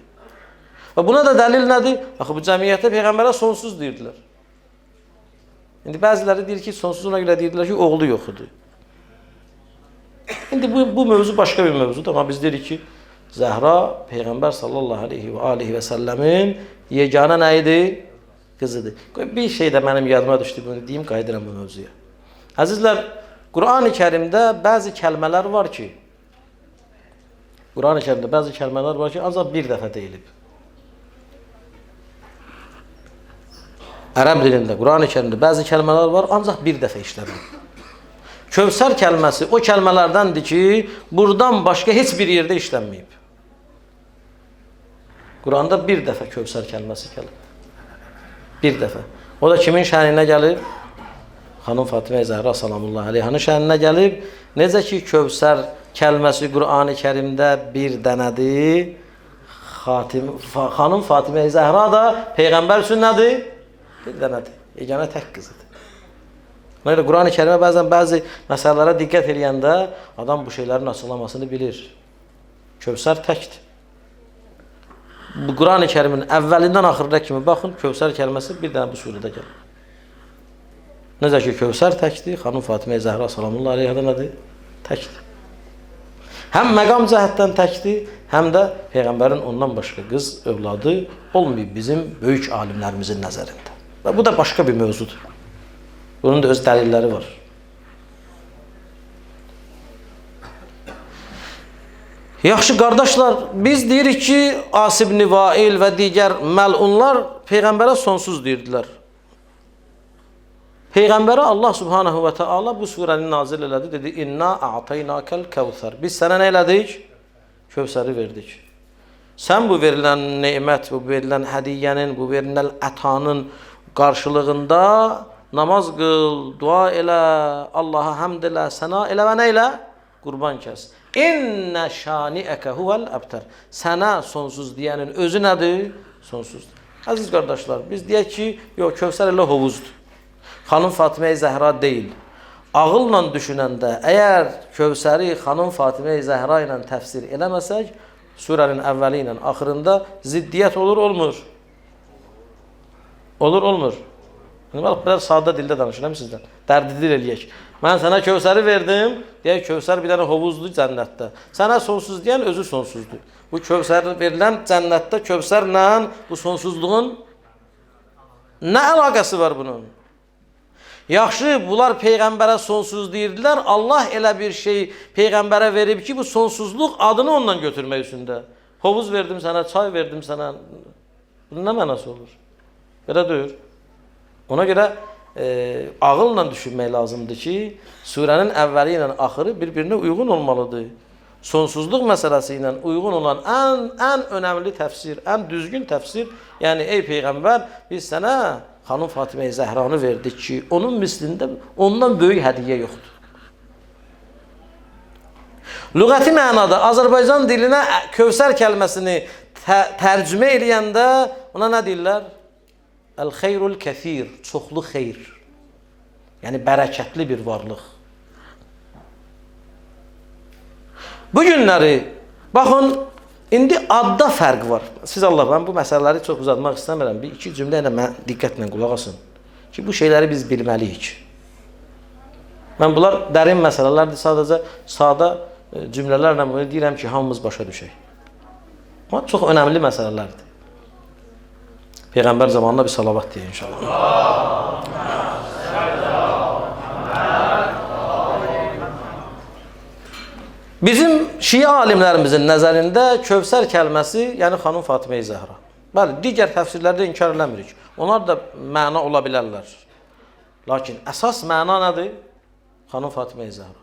Və buna da dəlil nədir? Axı, bu cəmiyyətdə Peyğəmbərə sonsuz deyirdilər. İndi bəziləri deyir ki, sonsuz ona görə deyirdilər ki, oğlu yox idi. İndi bu mövzu başqa bir mövzudur, amma biz deyirik ki, Zəhra Peyğəmbər sallallahu aleyhi və alihi və səlləmin yeganə nə idi? Qızıdır. Bir şey də mənim yadıma düşdü, bunu deyim, qayıdıram bu mövzuya. Əzizlər, Qur'an-ı Kərimdə bəzi kəlmələr var ki, Qur'an-ı Kərimdə bəzi kəlmələr var ki, ancaq bir dəfə deyilib. Ərəb dilində, Qur'an-ı Kərimdə bəzi kəlmələr var, ancaq bir dəfə işlənib. Kövsər kəlməsi o kəlmələrdəndir ki, buradan başqa heç bir yerdə işlənməyib. Quranda bir dəfə Kövsər kəlməsi gəlib. Bir dəfə. O da kimin şəninə gəlib? Xanım Fatimə Zəhra salamullah aleyhanın şəninə gəlib. Necə ki, Kövsər kəlməsi Qur'an-ı Kərimdə bir dənədir. Xanım Fatimə Zəhra da Peyğəmbər üçün nədir? Bir dənədir. Yeganə tək qızıdır. Ona görə Qur'an-ı Kərimə bəzən bəzi məsələlərə diqqət eləyəndə adam bu şeylərin açıqlamasını bilir. Kövsər təkdir. Bu Quran-ı Kərimin əvvəlindən axırına kimi baxın, Kövsər kəlməsi bir dənə bu surədə gəlir. Necə ki Kövsər təkdir, xanım Fatimə Zəhra salamullah əleyhə də nədir? Təkdir. Həm məqam cəhətdən təkdir, həm də Peyğəmbərin ondan başqa qız övladı olmayıb bizim böyük alimlərimizin nəzərində. Və bu da başqa bir mövzudur. Bunun da öz dəlilləri var. Yaxşı qardaşlar, biz deyirik ki, As ibn Vail və digər məlunlar Peyğəmbərə sonsuz deyirdilər. Peyğəmbərə Allah subhanahu və teala bu surəni nazil elədi. Dedi, İnna a'taynakəl kəvsər. Biz sənə nə elədik? Kövsəri verdik. Sən bu verilən nemət, bu verilən hədiyyənin, bu verilən ətanın qarşılığında namaz qıl, dua elə, Allaha həmd elə, səna elə və nə elə? Qurban kəs. İnnə şaniəkə huvəl əbtər. Sənə sonsuz deyənin özü nədir? Sonsuzdur. Əziz qardaşlar, biz deyək ki, yox, Kövsər elə hovuzdur. Xanım Fatimə-i Zəhra deyil. Ağılla düşünəndə, əgər Kövsəri xanım Fatimə-i Zəhra ilə təfsir eləməsək, surənin əvvəli ilə axırında ziddiyyət olur, olmur. Olur, olmur. Yəni, biraz sadə dildə danışıram sizdən. Dərdi dil eləyək. Mən sənə Kövsəri verdim, deyək Kövsər bir dənə hovuzdur cənnətdə. Sənə sonsuz deyən özü sonsuzdur. Bu Kövsər verilən cənnətdə Kövsərlə bu sonsuzluğun nə əlaqəsi var bunun? Yaxşı, bunlar Peyğəmbərə sonsuz deyirdilər. Allah elə bir şey Peyğəmbərə verib ki, bu sonsuzluq adını ondan götürmək üçün də. Hovuz verdim sənə, çay verdim sənə. Bunun nə mənası olur? Belə deyir. Ona görə ağılla düşünmək lazımdır ki, surənin əvvəli ilə axırı bir-birinə uyğun olmalıdır. Sonsuzluq məsələsi ilə uyğun olan ən önəmli təfsir, ən düzgün təfsir, yəni ey Peyğəmbər, biz sənə xanım Fatimə-i Zəhranı verdik ki, onun mislində ondan böyük hədiyyə yoxdur. Lüğəti mənada Azərbaycan dilinə Kövsər kəlməsini tərcümə eləyəndə ona nə deyirlər? Əl-xeyrul kəthir, çoxlu xeyr. Yəni bərəkətli bir varlıq. Bu günləri, baxın, indi adda fərq var. Siz Allah, mən bu məsələləri çox uzatmaq istəmirəm. Bir iki cümlə ilə mən diqqətlə qulaq asın ki, bu şeyləri biz bilməliyik. Mən bunlar dərin məsələlərdir, sadəcə sadə cümlələrlə bunu deyirəm ki, hamımız başa düşək. Amma çox önəmli məsələlərdir. Peyğəmbər zamanında bir salavat deyin inşallah. Bizim şiə alimlərimizin nəzərində Kövsər kəlməsi, yəni xanım Fatimə-i Zəhra. Bəli, digər təfsirlərdə inkar eləmirik. Onlar da məna ola bilərlər. Lakin əsas məna nədir? Xanım Fatimə-i Zəhra.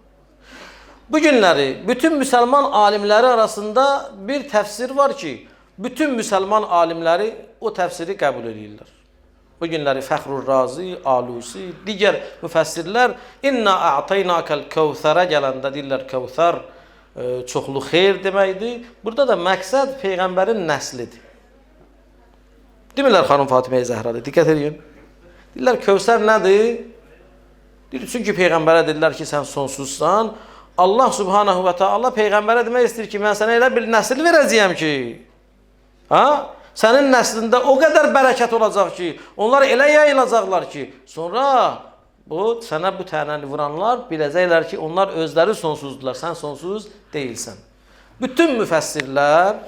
Bu günləri bütün müsəlman alimləri arasında bir təfsir var ki, bütün müsəlman alimləri o təfsiri qəbul edirlər. Bu günləri Fəxrur Razi, Alusi, digər müfəssirlər İnna a'taynakəl kəvsərə gələndə deyirlər kəvsər çoxlu xeyr deməkdir. Burada da məqsəd Peyğəmbərin nəslidir. Demirlər xanım Fatimə-i Zəhradır. Diqqət edin. Deyirlər Kövsər nədir? Deyir, çünki Peyğəmbərə dedilər ki, sən sonsuzsan. Allah subhanahu və teala Peyğəmbərə demək istəyir ki, mən sənə elə bir nəsil verəcəyəm ki, ha? Sənin nəslində o qədər bərəkət olacaq ki, onlar elə yayılacaqlar ki, sonra bu sənə bu tənəni vuranlar biləcəklər ki, onlar özləri sonsuzdurlar, sən sonsuz deyilsən. Bütün müfəssirlər,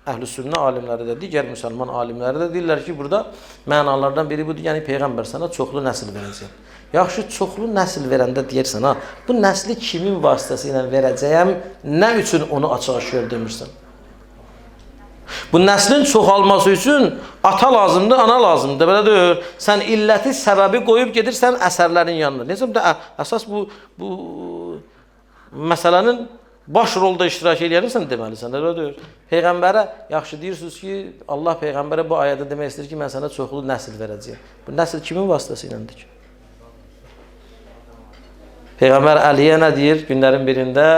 əhl-i sünnə alimləri də, digər müsəlman alimləri də deyirlər ki, burada mənalardan biri budur, yəni Peyğəmbər sənə çoxlu nəsil verəcək. Yaxşı, çoxlu nəsil verəndə deyirsən, ha, bu nəsli kimin vasitəsi ilə verəcəyəm, nə üçün onu açıq-aşkar demirsən? Bu nəslin çoxalması üçün ata lazımdır, ana lazımdır. Belə deyil. Sən illəti, səbəbi qoyub gedirsən əsərlərin yanına. Necə də əsas bu məsələnin baş rolda iştirak eləyənsən deməlisən. Elə deyil. Peyğəmbərə yaxşı deyirsiniz ki, Allah Peyğəmbərə bu ayədə demək istəyir ki, mən sənə çoxlu nəsil verəcəyəm. Bu nəsil kimin vasitəsi iləndir ki? Peyğəmbər Əliyə nə deyir? Günlərin birində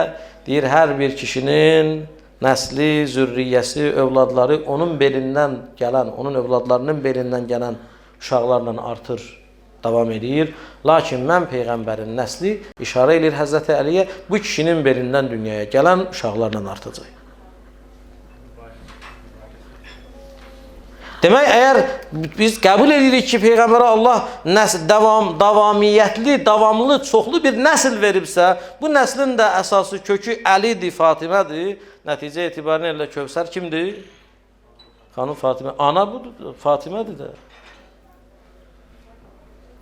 deyir, hər bir kişinin nəsli, zürriyyəsi, övladları onun belindən gələn, onun övladlarının belindən gələn uşaqlarla artır, davam edir. Lakin mən Peyğəmbərin nəsli işarə edir Həzrəti Əliyə, bu kişinin belindən dünyaya gələn uşaqlarla artacaq. Demək, əgər biz qəbul edirik ki, Peyğəmbərə Allah nəsl, davamiyyətli, davamlı, çoxlu bir nəsil veribsə, bu nəslin də əsası kökü Əlidir, Fatimədir. Nəticə etibarilə elə Kövsər kimdir? Xanım Fatimə. Ana budur, Fatimədir də.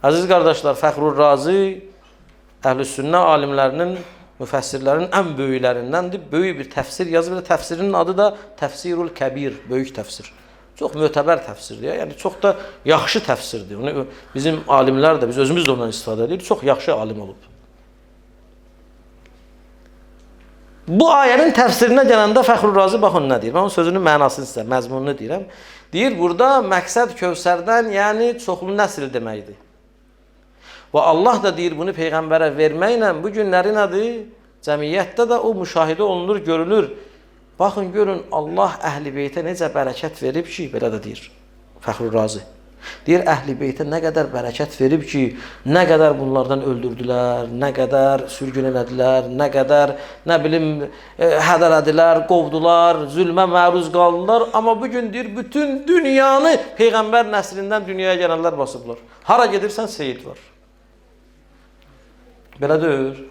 Əziz qardaşlar, Fəxrur Razi Əhl-i Sünnə alimlərinin, müfəssirlərin ən böyüklərindəndir. Böyük bir təfsir yazıb, təfsirinin adı da Təfsirul Kəbir, böyük təfsir. Çox mötəbər təfsirdir. Yəni çox da yaxşı təfsirdir. Onu bizim alimlər də, biz özümüz də ondan istifadə edirik. Çox yaxşı alim olub. Bu ayənin təfsirinə gələndə Fəxrur Razi baxın nə deyir. Mən onun sözünün mənasını sizə, məzmununu deyirəm. Deyir, burada məqsəd Kövsərdən, yəni çoxlu nəsil deməkdir. Və Allah da deyir bunu Peyğəmbərə verməklə bu günləri nədir? Cəmiyyətdə də o müşahidə olunur, görülür. Baxın, görün, Allah Əhl-i Beytə necə bərəkət verib ki, belə də deyir Fəxrur Razi. Deyir, Əhl-i Beytə nə qədər bərəkət verib ki, nə qədər bunlardan öldürdülər, nə qədər sürgün elədilər, nə qədər, nə bilim, hədələdilər, qovdular, zülmə məruz qaldılar. Amma bugün deyir, bütün dünyanı Peyğəmbər nəslindən dünyaya gələnlər basıblar. Hara gedirsən, seyid var. Belə deyir.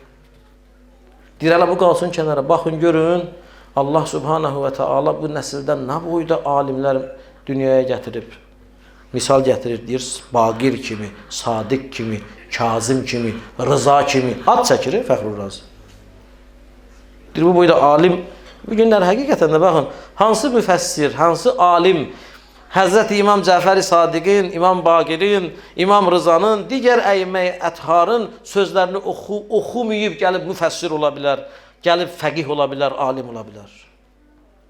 Deyir, hələ bu qalsın kənara. Baxın, görün, Allah subhanahu və teala bu nəsildən nə boyda alimlər dünyaya gətirib. Misal gətirir, deyir, Baqir kimi, Sadiq kimi, Kazım kimi, Rıza kimi. Ad çəkirir Fəxrur Razi. Deyir, bu boyda alim. Bu günlər həqiqətən də baxın, hansı müfəssir, hansı alim Həzrəti İmam Cəfəri Sadiqin, İmam Baqirin, İmam Rızanın, digər əimmə-i ətharın sözlərini oxumayıb gəlib müfəssir ola bilər, gəlib fəqih ola bilər, alim ola bilər.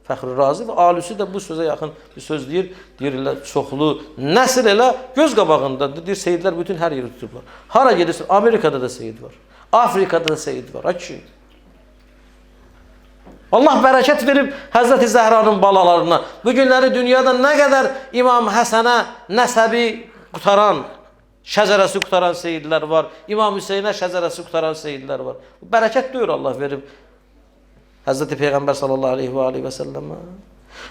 Fəxri Razi və alüsü də bu sözə yaxın bir söz deyir. Deyir, elə çoxlu nəsil elə göz qabağında. Deyir, seyidlər bütün hər yeri tutublar. Hara gedirsin? Amerikada da seyid var. Afrikada da seyid var. Ay kişi. Allah bərəkət verib Həzrəti Zəhranın balalarına. Bu günləri dünyada nə qədər İmam Həsənə nəsəbi qutaran, şəzərəsi qutaran seyidlər var. İmam Hüseynə şəzərəsi qutaran seyidlər var. Bərəkət deyir Allah verib Həzrəti Peyğəmbər sallallahu aleyhi və aleyhi və səlləmə.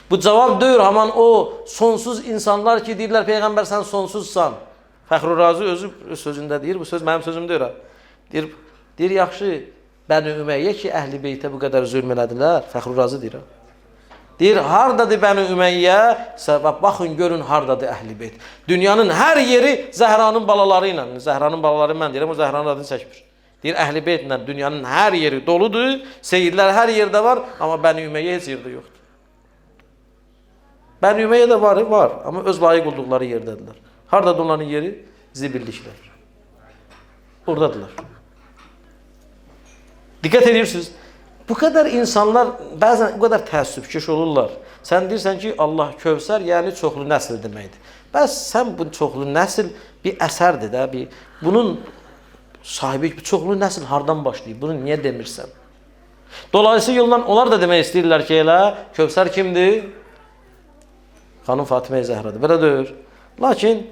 Bu cavab deyir aman o sonsuz insanlar ki, deyirlər Peyğəmbər sən sonsuzsan. Fəxrur Razi özü sözündə deyir, bu söz mənim sözüm deyir. Deyir yaxşı, Bəni Üməyyə ki, Əhl-i Beytə bu qədər zülm elədilər. Fəxrur Razi deyir. Deyir, hardadır Bəni Üməyyə? Baxın, görün, hardadır Əhl-i Beyt. Dünyanın hər yeri Zəhranın balaları ilə. Zəhranın balaları mən deyirəm, o Zəhranın adını çəkmir. Deyir, Əhl-i Beytlə dünyanın hər yeri doludur, seyidlər hər yerdə var, amma Bəni Üməyyə heç yerdə yoxdur. Bəni Üməyyə də var, var, amma öz layiq olduqları yerdədirlər. Hardadır onların yeri? Zibilliklər. Oradadırlar. Diqqət edirsiniz. Bu qədər insanlar bəzən bu qədər təəssübkeş olurlar. Sən deyirsən ki, Allah Kövsər, yəni çoxlu nəsil deməkdir. Bəs sən bu çoxlu nəsil bir əsərdir də, bir bunun sahibi çoxlu nəsil hardan başlayıb? Bunu niyə demirsən? Dolayısıyla yolla onlar da demək istəyirlər ki, elə Kövsər kimdir? Xanım Fatimə Zəhradır. Belə deyir. Lakin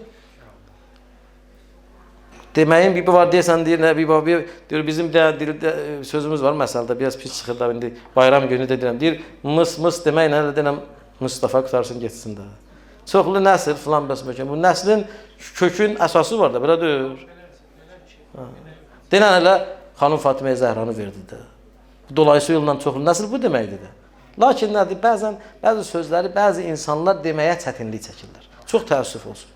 deməyin bir var deyəsən, deyir, nə, bir, deyir, bizim də dildə sözümüz var məsələdə, biraz pis çıxır da indi bayram günü də deyirəm, deyir, mıs mıs deməklə elə deyirəm, Mustafa qutarsın getsin də. Çoxlu nəsil filan bəs məkən. Bu nəslin kökün əsası var da, belə deyir. Denən elə xanım Fatimə Zəhranı verdi də. Dolayısıyla yolla çoxlu nəsil bu deməkdir də. Lakin nədir, bəzən bəzi sözləri bəzi insanlar deməyə çətinlik çəkirlər. Çox təəssüf olsun.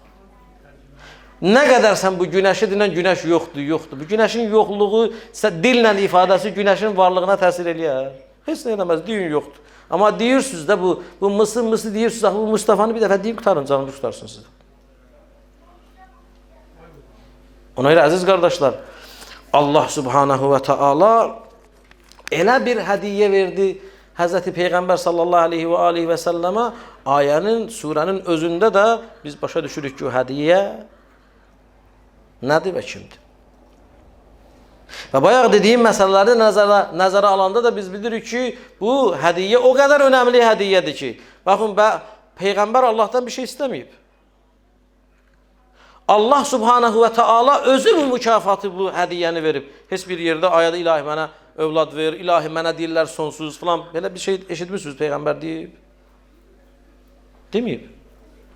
Nə qədər sən bu günəşi dinən günəş yoxdur, yoxdur. Bu günəşin yoxluğu dillə ifadəsi günəşin varlığına təsir eləyər. Heç nə eləməz, deyin yoxdur. Amma deyirsiniz də bu mısı mısı deyirsiniz, axı bu Mustafanı bir dəfə deyin qurtarın, canını qurtarsın sizə. Ona görə əziz qardaşlar, Allah subhanahu və taala elə bir hədiyyə verdi Həzrəti Peyğəmbər sallallahu aleyhi və alihi və səlləmə. Ayənin, surənin özündə də biz başa düşürük ki, o hədiyyə nədir və kimdir? Və bayaq dediyim məsələləri nəzərə alanda da biz bilirik ki, bu hədiyyə o qədər önəmli hədiyyədir ki, baxın, Peyğəmbər Allahdan bir şey istəməyib. Allah subhanahu və taala özü bu mükafatı, bu hədiyyəni verib. Heç bir yerdə ayədə ilahi mənə övlad ver, ilahi mənə deyirlər sonsuz filan. Belə bir şey eşitmişsiniz, Peyğəmbər deyib. Deməyib.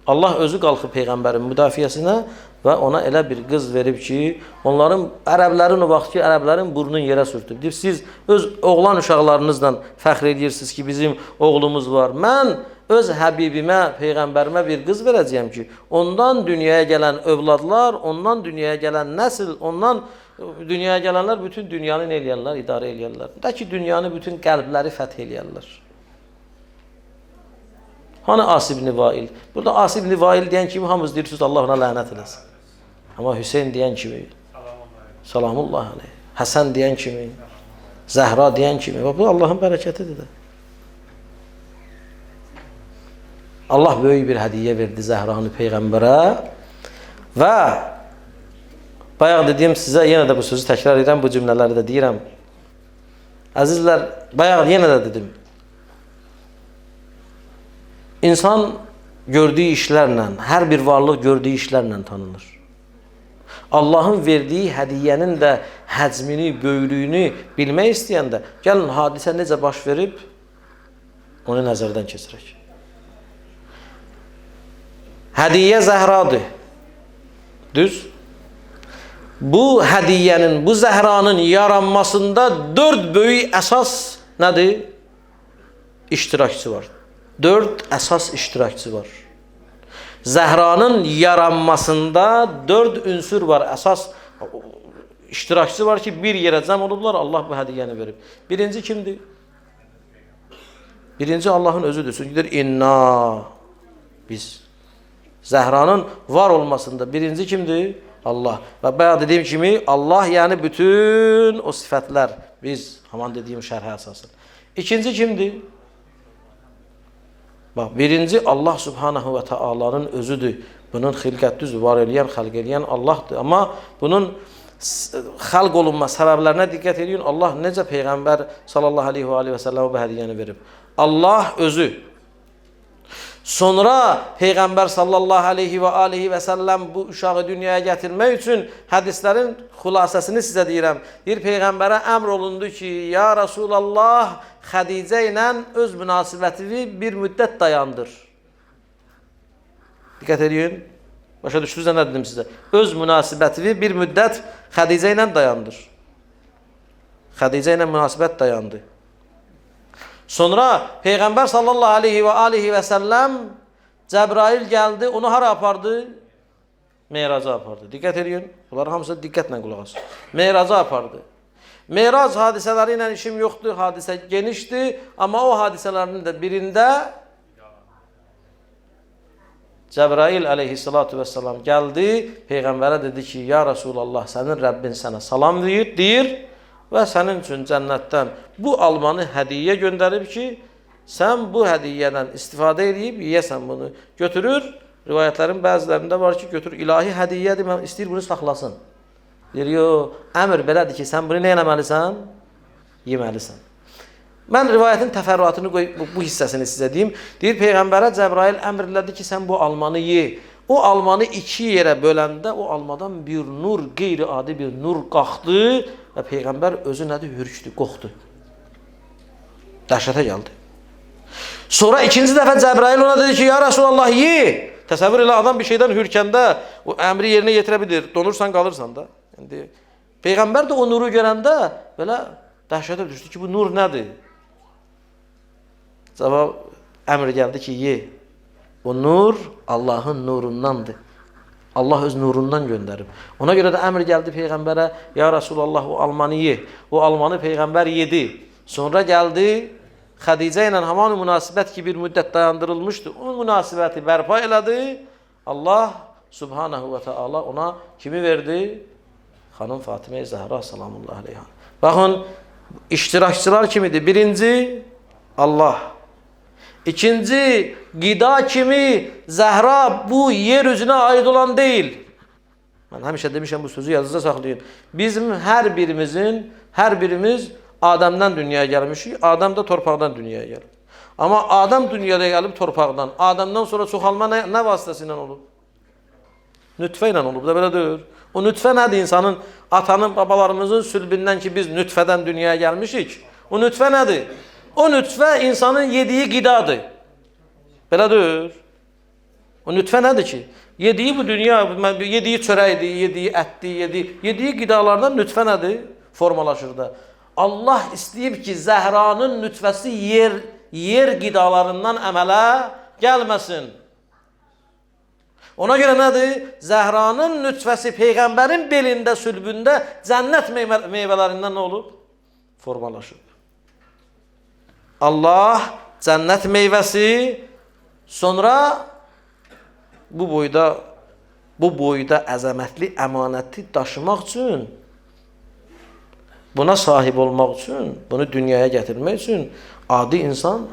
Allah özü qalxıb Peyğəmbərin müdafiəsinə və ona elə bir qız verib ki, onların, ərəblərin o vaxt ki, ərəblərin burnunu yerə sürtüb. Deyib, siz öz oğlan uşaqlarınızla fəxr edirsiniz ki, bizim oğlumuz var. Mən öz həbibimə, Peyğəmbərimə bir qız verəcəyəm ki, ondan dünyaya gələn övladlar, ondan dünyaya gələn nəsil, ondan dünyaya gələnlər bütün dünyanı nə eləyərlər, idarə eləyərlər. Də ki, dünyanı bütün qəlbləri fəth eləyərlər. Hani As ibn Vail? Burada As ibn Vail deyən kimi hamımız deyirsiniz, Allah ona lənət eləsin. Amma Hüseyn deyən kimi, salamullah aleyh, Həsən deyən kimi, Zəhra deyən kimi, bu Allahın bərəkətidir də. Allah böyük bir hədiyyə verdi Zəhranı Peyğəmbərə və bayaq dediyim sizə, yenə də bu sözü təkrar edirəm, bu cümlələri də deyirəm. Əzizlər, bayaq yenə də dedim. İnsan gördüyü işlərlə, hər bir varlıq gördüyü işlərlə tanınır. Allahın verdiyi hədiyyənin də həcmini, böyüklüyünü bilmək istəyəndə, gəlin hadisə necə baş verib, onu nəzərdən keçirək. Hədiyyə Zəhradır. Düz? Bu hədiyyənin, bu Zəhranın yaranmasında 4 böyük əsas nədir? İştirakçı var. 4 əsas iştirakçı var. Zəhranın yaranmasında 4 ünsür var, əsas iştirakçı var ki, bir yerə cəm olublar, Allah bu hədiyyəni verib. Birinci kimdir? Birinci Allahın özüdür. Çünki deyir, inna, biz. Zəhranın var olmasında birinci kimdir? Allah. Və bayaq dediyim kimi, Allah yəni bütün o sifətlər, biz, haman dediyim şərhə əsasın. İkinci kimdir? Bax, birinci Allah Subhanahu və Taala'nın özüdür. Bunun xilqət düzdür, var eləyən, xəlq eləyən Allahdır. Amma bunun xəlq olunma səbəblərinə diqqət edin. Allah necə Peyğəmbər sallallahu aleyhi və aleyhi və səlləmə bu hədiyyəni verib? Allah özü. Sonra Peyğəmbər sallallahu aleyhi və aleyhi və səlləm bu uşağı dünyaya gətirmək üçün hədislərin xülasəsini sizə deyirəm. Deyir, Peyğəmbərə əmr olundu ki, ya Rasulallah, Xədicə ilə öz münasibətini bir müddət dayandır. Diqqət edin. Başa düşdünüz, nə dedim sizə? Öz münasibətini bir müddət Xədicə ilə dayandır. Xədicə ilə münasibət dayandı. Sonra Peyğəmbər sallallahu aleyhi və alihi və səlləm Cəbrail gəldi, onu hara apardı? Meyraca apardı. Diqqət edin. Bunlar hamısı diqqətlə qulaq asın. Meyraca apardı. Meyrac hadisələri ilə işim yoxdur, hadisə genişdir, amma o hadisələrin də birində Cəbrail əleyhissalatu vəssalam gəldi, Peyğəmbərə dedi ki, ya Rasulallah, sənin Rəbbin sənə salam deyir və sənin üçün cənnətdən bu almanı hədiyyə göndərib ki, sən bu hədiyyədən istifadə edib yeyəsən bunu. Götürür, rivayətlərin bəzilərində var ki, götürür, ilahi hədiyyədir, mən istəyir bunu saxlasın. Deyir, yo, əmr belədir ki, sən bunu nə eləməlisən? Yeməlisən. Mən rivayətin təfərrüatını qoy, bu hissəsini sizə deyim. Deyir, Peyğəmbərə Cəbrail əmr elədi ki, sən bu almanı ye. O almanı iki yerə böləndə o almadan bir nur, qeyri-adi bir nur qalxdı və Peyğəmbər özü nədir? Hürkdü, qorxdu. Dəhşətə gəldi. Sonra ikinci dəfə Cəbrail ona dedi ki, ya Rasulallah, ye. Təsəvvür elə, adam bir şeydən hürkəndə o əmri yerinə yetirə bilir. Donursan, qalırsan da. İndi Peyğəmbər də o nuru görəndə belə dəhşətə düşdü ki, bu nur nədir? Cavab, əmr gəldi ki, ye. O nur Allahın nurundandır. Allah öz nurundan göndərib. Ona görə də əmr gəldi Peyğəmbərə, ya Rasulallah, o almanı ye. O almanı Peyğəmbər yedi. Sonra gəldi, Xədicə ilə haman münasibət ki, bir müddət dayandırılmışdı. O münasibəti bərpa elədi. Allah Subhanahu və Teala ona kimi verdi? Xanım Fatimə Zəhra salamullah aleyha. Baxın, iştirakçılar kimidir? Birinci, Allah. İkinci, qida kimi Zəhra bu yer üzünə aid olan deyil. Mən həmişə demişəm, bu sözü yazıda saxlayın. Bizim hər birimiz Adəmdən dünyaya gəlmişik. Adəm də torpaqdan dünyaya gəlib. Amma Adəm dünyaya gəlib torpaqdan. Adəmdən sonra çoxalma nə vasitəsilə olub? Nütfə ilə olub da, belə deyil. O nütfə nədir? İnsanın, atanın, babalarımızın sülbündən ki, biz nütfədən dünyaya gəlmişik. O nütfə nədir? O nütfə insanın yediyi qidadır. Belə deyil. O nütfə nədir ki? Yediyi bu dünya, yediyi çörəkdir, yediyi ətdir, yediyi qidalardan nütfə nədir? Formalaşır da. Allah istəyib ki, Zəhranın nütfəsi yer qidalarından əmələ gəlməsin. Ona görə nədir? Zəhranın nütfəsi Peyğəmbərin belində, sülbündə cənnət meyvələrindən nə olub? Formalaşıb. Allah cənnət meyvəsi sonra bu boyda əzəmətli əmanəti daşımaq üçün, buna sahib olmaq üçün, bunu dünyaya gətirmək üçün adi insan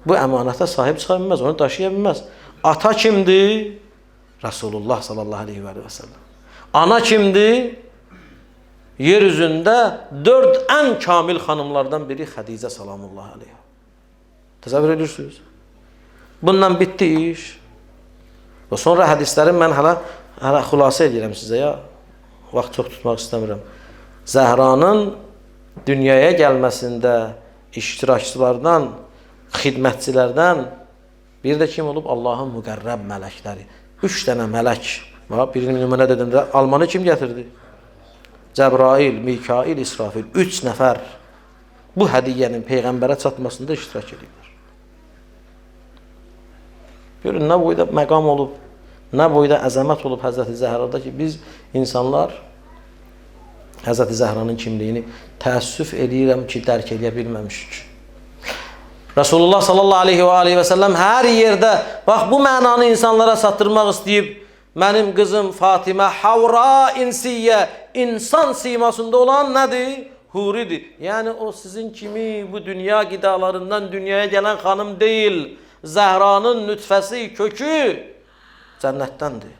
bu əmanətə sahib çıxa bilməz, onu daşıya bilməz. Ata kimdir? Rasulullah sallallahu aleyhi və səlləm. Ana kimdir? Yer üzündə 4 ən kamil xanımlardan biri Xədicə salamullah aleyha. Təsəvvür edirsiniz? Bundan bitdi iş. Və sonra hədisləri mən hələ xülasə edirəm sizə ya. Vaxt çox tutmaq istəmirəm. Zəhranın dünyaya gəlməsində iştirakçılardan, xidmətçilərdən bir də kim olub? Allahın müqərrəb mələkləri. 3 dənə mələk. Birini nümunə dedim də, Almanı kim gətirdi? Cəbrail, Mikail, İsrafil. 3 nəfər bu hədiyyənin Peyğəmbərə çatmasında iştirak ediblər. Görün, nə boyda məqam olub, nə boyda əzəmət olub Həzrəti Zəhrada ki, biz insanlar Həzrəti Zəhranın kimliyini təəssüf eləyirəm ki, dərk eləyə bilməmişik. Rasulullah sallallahu aleyhi və aleyhi və səlləm hər yerdə, bax bu mənanı insanlara çatdırmaq istəyib, mənim qızım Fatimə havra insiyyə, insan simasında olan nədir? Huridir. Yəni o sizin kimi bu dünya qidalarından dünyaya gələn xanım deyil. Zəhranın nütfəsi, kökü cənnətdəndir.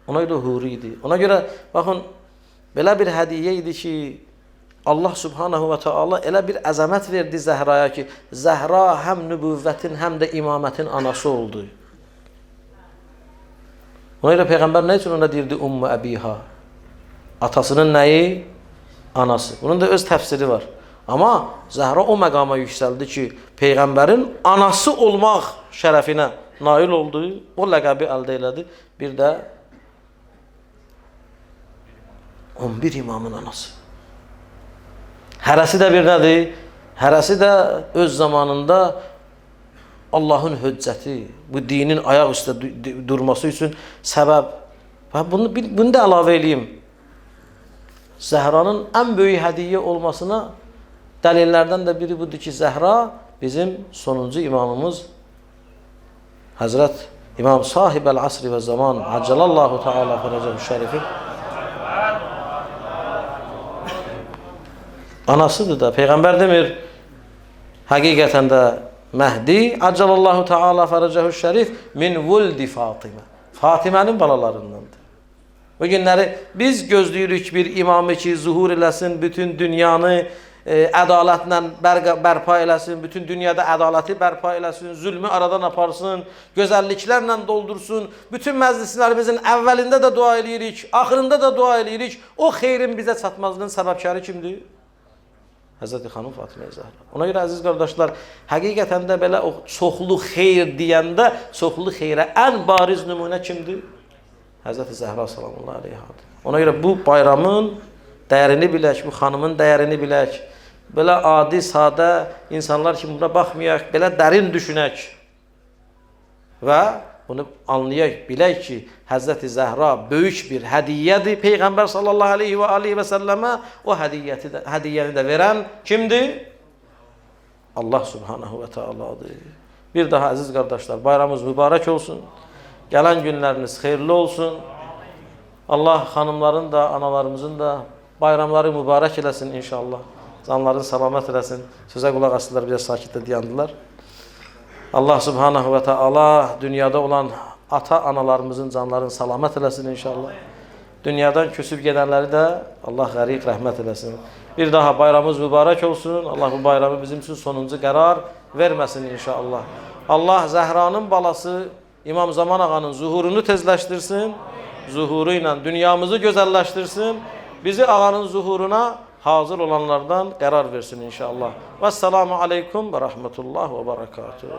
Ona görə huri idi. Ona görə, baxın, belə bir hədiyyə idi ki, Allah subhanahu və teala elə bir əzəmət verdi Zəhraya ki, Zəhra həm nübüvvətin, həm də imamətin anası oldu. Ona görə Peyğəmbər nə üçün ona deyirdi Ummu Əbiha? Atasının nəyi? Anası. Bunun da öz təfsiri var. Amma Zəhra o məqama yüksəldi ki, Peyğəmbərin anası olmaq şərəfinə nail oldu, o ləqəbi əldə elədi. Bir də 11 imamın anası. Hərəsi də bir nədir? Hərəsi də öz zamanında Allahın höccəti, bu dinin ayaq üstə durması üçün səbəb. Və bunu da əlavə eləyim. Zəhranın ən böyük hədiyyə olmasına dəlillərdən də biri budur ki, Zəhra bizim sonuncu imamımız Həzrət İmam Sahibəl Asri və Zaman Accalallahu Teala fərəcəhu şərifin anasıdır da. Peyğəmbər demir, həqiqətən də Məhdi Accalallahu Teala fərəcəhu şərif min vuldi Fatimə. Fatimənin balalarındandır. Bu günləri biz gözləyirik bir imamı ki, zuhur eləsin, bütün dünyanı ədalətlə bərpa eləsin, bütün dünyada ədaləti bərpa eləsin, zülmü aradan aparsın, gözəlliklərlə doldursun. Bütün məclislərimizin əvvəlində də dua eləyirik, axırında da dua eləyirik. O xeyrin bizə çatmazlığının səbəbkarı kimdir? Həzrəti Xanım Fatimə Zəhra. Ona görə əziz qardaşlar, həqiqətən də belə o çoxlu xeyr deyəndə, çoxlu xeyrə ən bariz nümunə kimdir? Həzrəti Zəhra salamullah aleyha. Ona görə bu bayramın dəyərini bilək, bu xanımın dəyərini bilək. Belə adi, sadə insanlar kimi buna baxmayaq, belə dərin düşünək və bunu anlayaq, bilək ki, Həzrəti Zəhra böyük bir hədiyyədir Peyğəmbər sallallahu aleyhi və aleyhi və səlləmə. O hədiyyəni də verən kimdir? Allah subhanahu və teala'dır. Bir daha əziz qardaşlar, bayramımız mübarək olsun. Gələn günləriniz xeyirli olsun. Allah xanımların da, analarımızın da bayramları mübarək eləsin inşallah. Canların salamat eləsin. Sözə qulaq asdılar, biraz sakitdə dayandılar. Allah subhanahu və teala dünyada olan ata analarımızın canlarını salamat eləsin inşallah. Dünyadan köçüb gedənləri də Allah qəriq rəhmət eləsin. Bir daha bayramımız mübarək olsun. Allah bu bayramı bizim üçün sonuncu qərar verməsin inşallah. Allah Zəhranın balası İmam Zaman Ağanın zuhurunu tezləşdirsin. Zuhuru ilə dünyamızı gözəlləşdirsin. Bizi ağanın zuhuruna hazır olanlardan qərar versin inşallah. Vəssalamu aleykum və rəhmətullah və barakatuhu.